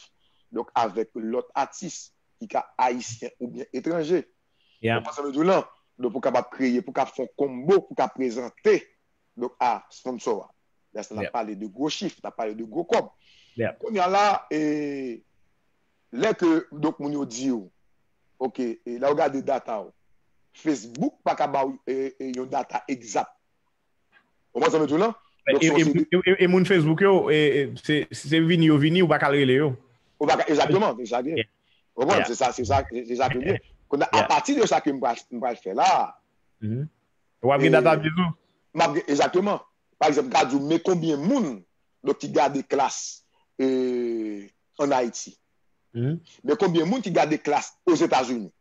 donk, avèk lòt atis, ki ka ayisyen oubyen etranje. Ou konprann sa m vle di w lan? Donk, pou kapab kreye, pou kapab fè yon konbo, pou kapab prezante, donk, a sponsò a. Lè sa n ap pale de gwo chif, n ap pale de gwo kòb. Kounye a la, e, lè ke, donk, moun yo di w, ok, e, lè w gade data w, Facebook pa ka ba w, e, e, yon data egzak. Ou konprann sa m vle di w lan? Donk, e, se yon e, seri de e, e, e moun Facebook yo, e, e, se, se vini yo vini, ou pa ka al rele yo. Ou pa ka, egzakteman, se sa k ye. Ou konprann? Se sa, se sa, se, se sa k ye. Kounye a, apati de sa ke m pral, m pral fè la, w ap gen data views ou? M ap gen, egzakteman. Pa egzanp, m ka di w, men konbyen moun, donk, ki gade Klass, e, ann Ayiti. Men konbyen moun ki gade Klass Ozetazini.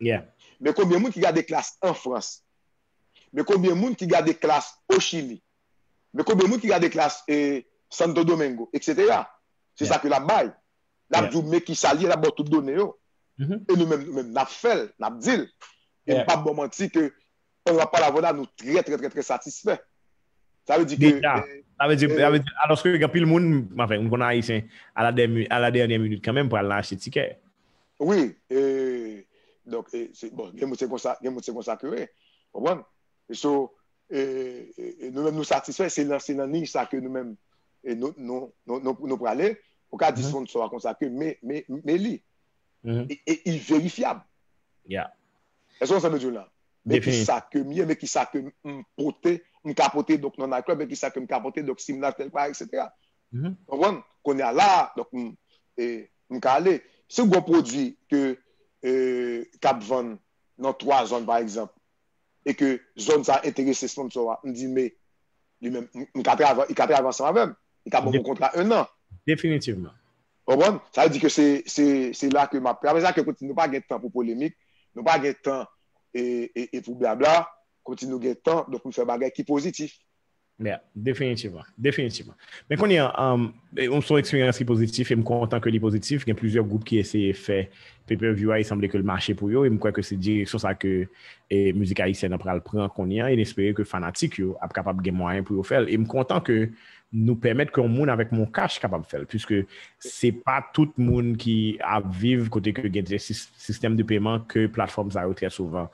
Men konbyen moun ki gade Klass an Frans. Men konbyen moun ki gade Klass o Chili. Men konbyen moun ki gade Klass, e, Santo Domingo, etsetera. Se sa ke l ap bay. L ap di w, men kisa l ye, l ap ba w tout done yo. E nou menm, nou menm, n ap fè l, n ap di l. E m p ap ba w manti ke pandan m ap pale avè w la, nou trè, trè, trè, trè satisfè. Sa vle di ke, deja, e, sa vle di, e, sa vle di, alòske gen anpil moun, anfen, m konnen Ayisyen, à la dèmi-, à la dernière minute kanmenm, pral nan achte tikè. Wi, e, donk, e, se, bon, gen moun se konsa, gen moun se konsa ke yo ye. Konprann? E so, e, e, e nou menm nou satisfè, se nan, se nan liy sa ke nou menm, e nou, nou, nou, nou, nou prale, ou ka di sponsò a konsa ke men, men, men li. E, e, i verifyab. Èske w konprann sa m vle di w la? Men kisa ke m ye, men kisa ke m pote, m ka pote, donk, nan night club, men kisa ke m ka pote, donk, si m nan tèl pa, etsetera. Konprann? Kounye a la, donk, m, e, m ka ale. Si w gen yon pwodui ke, e, k ap vann nan twa zòn, pa egzanp, e ke zòn sa a enterese sponsò a, m di, men, li menm, m, m ka travay, li ka travay ansanm avè m. Li ka ban m yon kontra en an. Definitivman. Ou konprann? Sa vle di ke se, se, se la ke m ap travay. Sa ke kounye a nou pa gen tan pou polemik, nou pa gen tan e, e, e pou blabla, kounye a nou gen tan, donk, pou n fè bagay ki pozitif. Yeah, definitivman, definitivman. Men kounye a, um, e, se yon eksperyans ki pozitif e m kontan ke li pozitif. Gen plizyè gwoup ki eseye fè pay-per-view a, e sanble ke l mache pou yo, e m kwè ke se direksyon sa ke e, mizik ayisyèn nan pral pran kounye a, e n espere ke fanatik yo ap kapab gen mwayen pou yo fè l. E m kontan ke nou pèmèt ke yon moun avèk Moncash kapab fè l, puiske se pa tout moun ki ap viv kote ke gen de sis- sistèm de peman ke platfòm sa yo trè souvan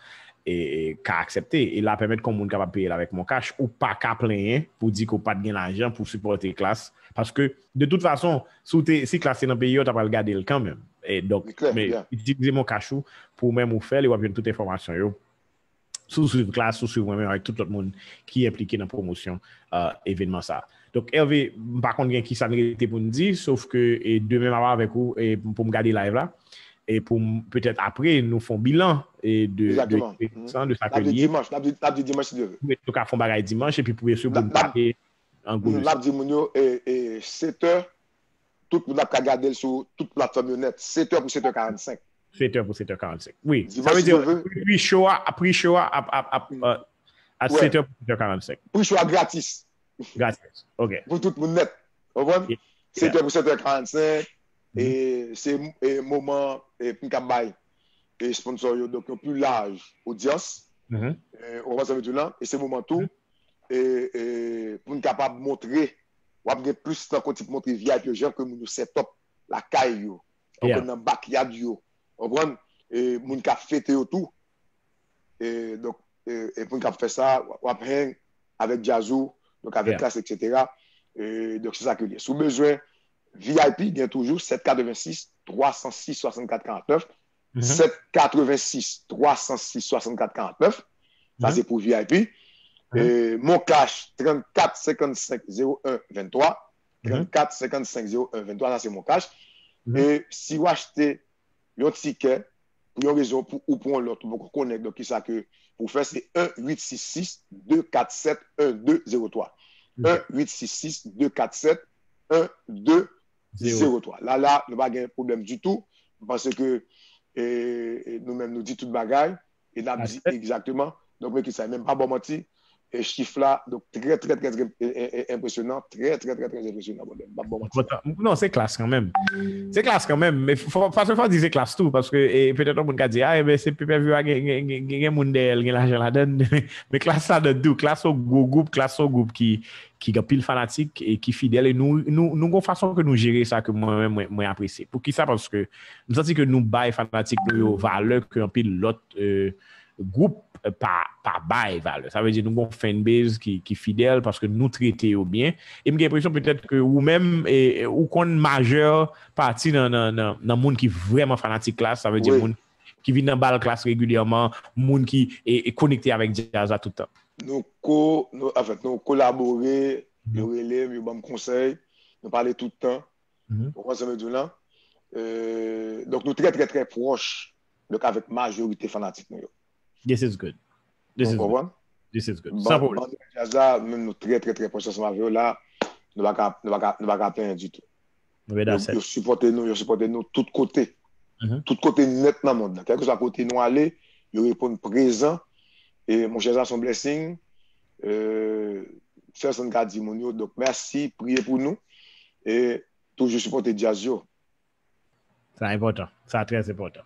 e, e, ka aksepte. E la pèmèt ke yon moun kapab peye l avèk Moncash, ou pa ka plenyen pou di ke w pa t gen lajan pou sipòte Klass, paske de tout fason, si w te, si Klass te nan peyi a, w ta pral gade l kanmenm. E donk, men itilize Moncash ou pou ou menm ou fè l, e w ap jwenn tout enfòmasyon yo. Si w swiv Klass, si w swiv mwen menm avèk tout lòt moun ki enplike nan pwomosyon, uh, evènman sa. Donk, Hervé, m pa konn gen kisa n rete pou n di, sof ke, e, demen m ap avèk ou, e, pou m gade live la, e pou m, petèt apre, nou fè yon bilan, e, de, de, de sa, de sa ke l ye. N ap di dimanch, n ap di, n ap di dimanch, si Dye vle. Nou ka fè yon bagay dimanch, epi pou eseye pou n pale an gwo de sa. N ap di moun yo, e, e, sèt è, tout moun ap ka gade l sou tout platfòm yo nèt, sèt è pou sèt è karannsenk. Sèt è pou sèt è karannsenk. Wi, sa vle di, pre-show a, pre-show a ap, ap, ap, uh, a sèt è pou sèt è karannsenk. Pre-show a gratis. Gratis, ok. Pou tout moun nèt. Konprann? Sèt è pou sèt è karannsenk. E se, e, moman, e, pou n ka bay, e, sponsor yo, donk, yon pi laj odyans. E, ou konprann sa m di w lan? E se moman tou, e, e, pou n kapab montre, w ap gen plis nan kote pou montre V I P yo, jan ke moun yo set up lakay yo, konprann, nan backyard yo, konprann, e, moun k ap fete yo tou. E, donk, e, e pou n kab fè sa, w ap hang avèk djaz ou, donk avèk Klass, etsetera. E, donk, se sa ke l ye. Si w bezwen V I P, gen toujou sèt katrevennsis, twa san sis, swasannkat karannèf, sèt katrevennsis, twa san sis, swasannkat karannèf. Sa se pou V I P. E, Moncash, trannkat senkannsenk zewo en venntwa. Trannkat senkannsenk zewo en venntwa, sa se Moncash. E si w achte yon tikè, pou yon rezon pou, ou pou yon lòt, ou poko konnen, donk kisa ke pou fè, se en uit sis sis, de kat sèt, en de zewo twa. En uit sis sis, de kat sèt, en de zewo twa. La, la, nou pa gen pwoblèm ditou. M panse ke, e, e, nou menm, nou di tout bagay, e n ap di egzakteman. Donk, men kisa, men m pa ba w manti, e chif la, donk, trè, trè, trè, trè, e, e, e, enpresyonan, trè, trè, trè, trè enpresyonan, brother. M p ap ba w manti. Kontan. Non, se Klass kanmenm. Se Klass kanmenm, men fò, fò, fò di se Klass tou, paske, e, petèt yon moun ka di, a, enben, se pay-per-view a, gen, gen, gen, gen, gen moun dèyè l, gen lajan ladan l, men Klass ladan tou, Klass se yon gwo gwoup, Klass se yon gwoup ki, ki gen anpil fanatik e ki fidèl, e nou, nou, nou gon fason ke nou jere sa ke mwen, mwen, mwen, mwen apresye. Poukisa? Paske m santi ke nou bay fanatik nou yo valè ke anpil lòt, e, gwoup, e, pa, pa bay valè. Sa vle di nou gon fanbase ki, ki fidèl paske nou trete yo byen. E m gen enpresyon petèt ke ou menm, e, e, ou konn majè pati nan, nan, nan, nan moun ki vrèman fanatik Klass, sa vle di moun ki vin nan bal Klass regilyèman, moun ki, e, e konekte avèk djaz la tout tan. Nou ko-, nou, anfèt, nou kolabore, yo rele m, yo ban m konsèy, nou pale tout tan. Ou konprann sa m di w lan? E, donk, nou trè, trè, trè pwòch, donk, avèk majorite fanatik nou yo. This is good. This is good. This is good. San pwoblèm. Ban djaz la, menm nou trè, trè, trè pwòch ansanm avè yo la, nou pa ka, nou pa ka, nou pa ka plenyen ditou. Yo, yo sipòte nou, yo sipòte nou tout kote. Tout kote nèt nan mond lan. Kèlkeswa kote nou ale, yo reponn prezan. E monchè, sa se yon blessing. E, sèl sa n ka di moun yo. Donk, mèsi, priye pou nou. E toujou sipòte djaz yo. Sa enpòtan. Sa trè enpòtan.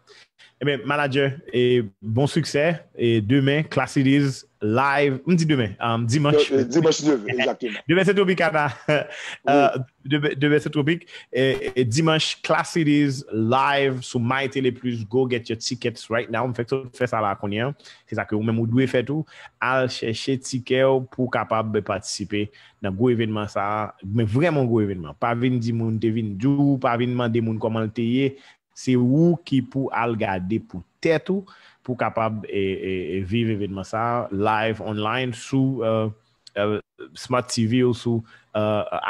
Ebyen, manager, e bon siksè. E demen, Klass It Is live. M di demen, um, dimanch. Dimanch, egzakteman. Demen se Tropicana. Demen, demen se Tropic. E, e dimanch, Klass It Is live sou My Télé Plus. Go get your tickets right now. M fèk sot fè sa la kounye a. Se sa ke ou menm ou dwe fè tou. Al chèche tikè w pou w kapab patisipe nan gwo evènman sa a. Men vrèman gwo evènman. Pa vin di moun te vin di w, pa vin mande moun kòman l te ye. Se ou ki pou al gade pou tèt ou, pou kapab, e, e, e, viv evènman sa a live, online, sou, e, e, Smart T V ou sou, e,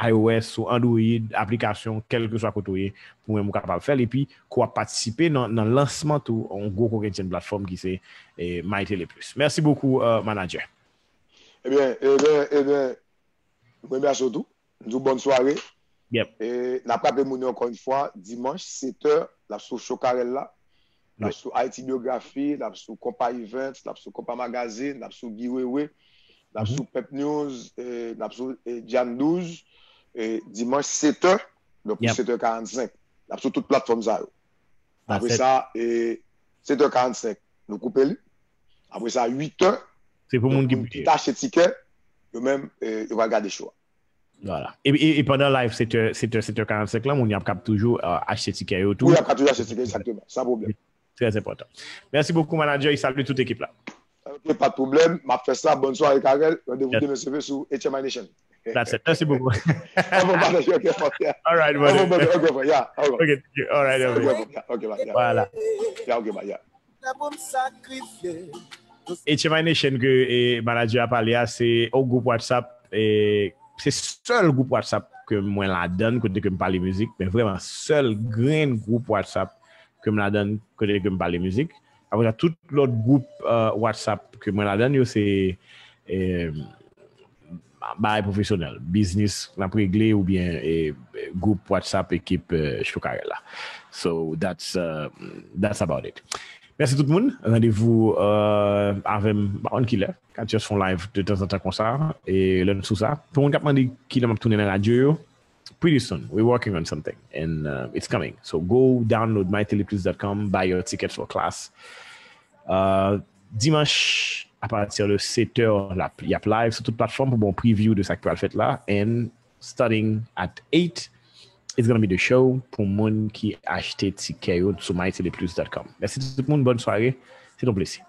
iOS, sou Android, aplikasyon, kèlkeswa kote w ye, pou menm ou kapab fè l. Epi, ke w ap patisipe nan, nan lansman tou, yon gwo kokennchenn platfòm ki se, e, My Télé Plus. Mèsi bokou, e, manager. Ebyen, ebyen, ebyen, m remèsye w tou. M di w bòn sware. E n ap raple moun yo ankò yon fwa, dimanch, sèt è, l ap sou Chokarèl la. L ap sou Haiti Biographie, l ap sou Konpa Events, l ap sou Konpa Magazine, l ap sou Guy Wewe. N ap sou Pep News, eh, n ap sou eh, Jan douz, eh, dimanch sèt è, donk pou Yep. sèt è karannsenk. N ap sou tout platfòm sa yo. Apre That's it. sa, eh, sèt è karannsenk, nou koupe li. Apre sa, uit è, Se pou moun ki moun ki ta achte tikè, yo menm, eh, yo va gade show a. Voilà. E, e, e pandan live, sèt è, sèt è, sèt è karannsenk la, moun y ap kap toujou uh, achte tikè yo tou. Wi, y ap ka toujou achte tikè, egzakteman. San pwoblèm. Très important. Merci beaucoup, manager. E salut toute équipe là. Ok, pa de pwoblèm. M ap fè sa. Bòn sware, Karel. Randevou Yes. demen sou H M I Nation. That's it. Merci beaucoup. An bon, pa de, ok, ok. All right, An bon, brother. ok, ok, ya. An bon. Ok, thank you. All right, Ok, okay. ok, ya. Ok, ba, ya. Voilà. Ya, ok, ba, ya. H M I Nation ke eh, manager a pale a, se yon gwoup WhatsApp. Eh, se sèl gwoup WhatsApp ke mwen ladann kote ke m pale mizik, men vrèman sèl grenn gwoup WhatsApp ke m ladann kote ke m pale mizik. Apre sa, tout lòt gwoup uh, WhatsApp ke mwen ladann yo se eh, bagay pwofesyonèl, biznis n ap regle oubyen eh, gwoup WhatsApp ekip eh, Chokarel la. So that's, uh, that's about it. Mèsi tout moun. Randevou uh, avè m, pa konn kilè. Ka just fè yon live de tanzantan konsa. E lè n sou sa. Pou moun k ap mande kilè m ap tounen nan radyo yo, pretty soon. We're working on something. And uh, it's coming. So go download my tele plus dot com, buy your tickets for class. Uh, dimanch, apati de sèt è, y ap live sou tout platfòm pou bon preview de sa k pral fèt la. And starting at eight, it's gonna be the show pou moun ki achte tikè yo sou my tele plus dot com. Mèsi tout moun, bòn sware. Se yon plezi.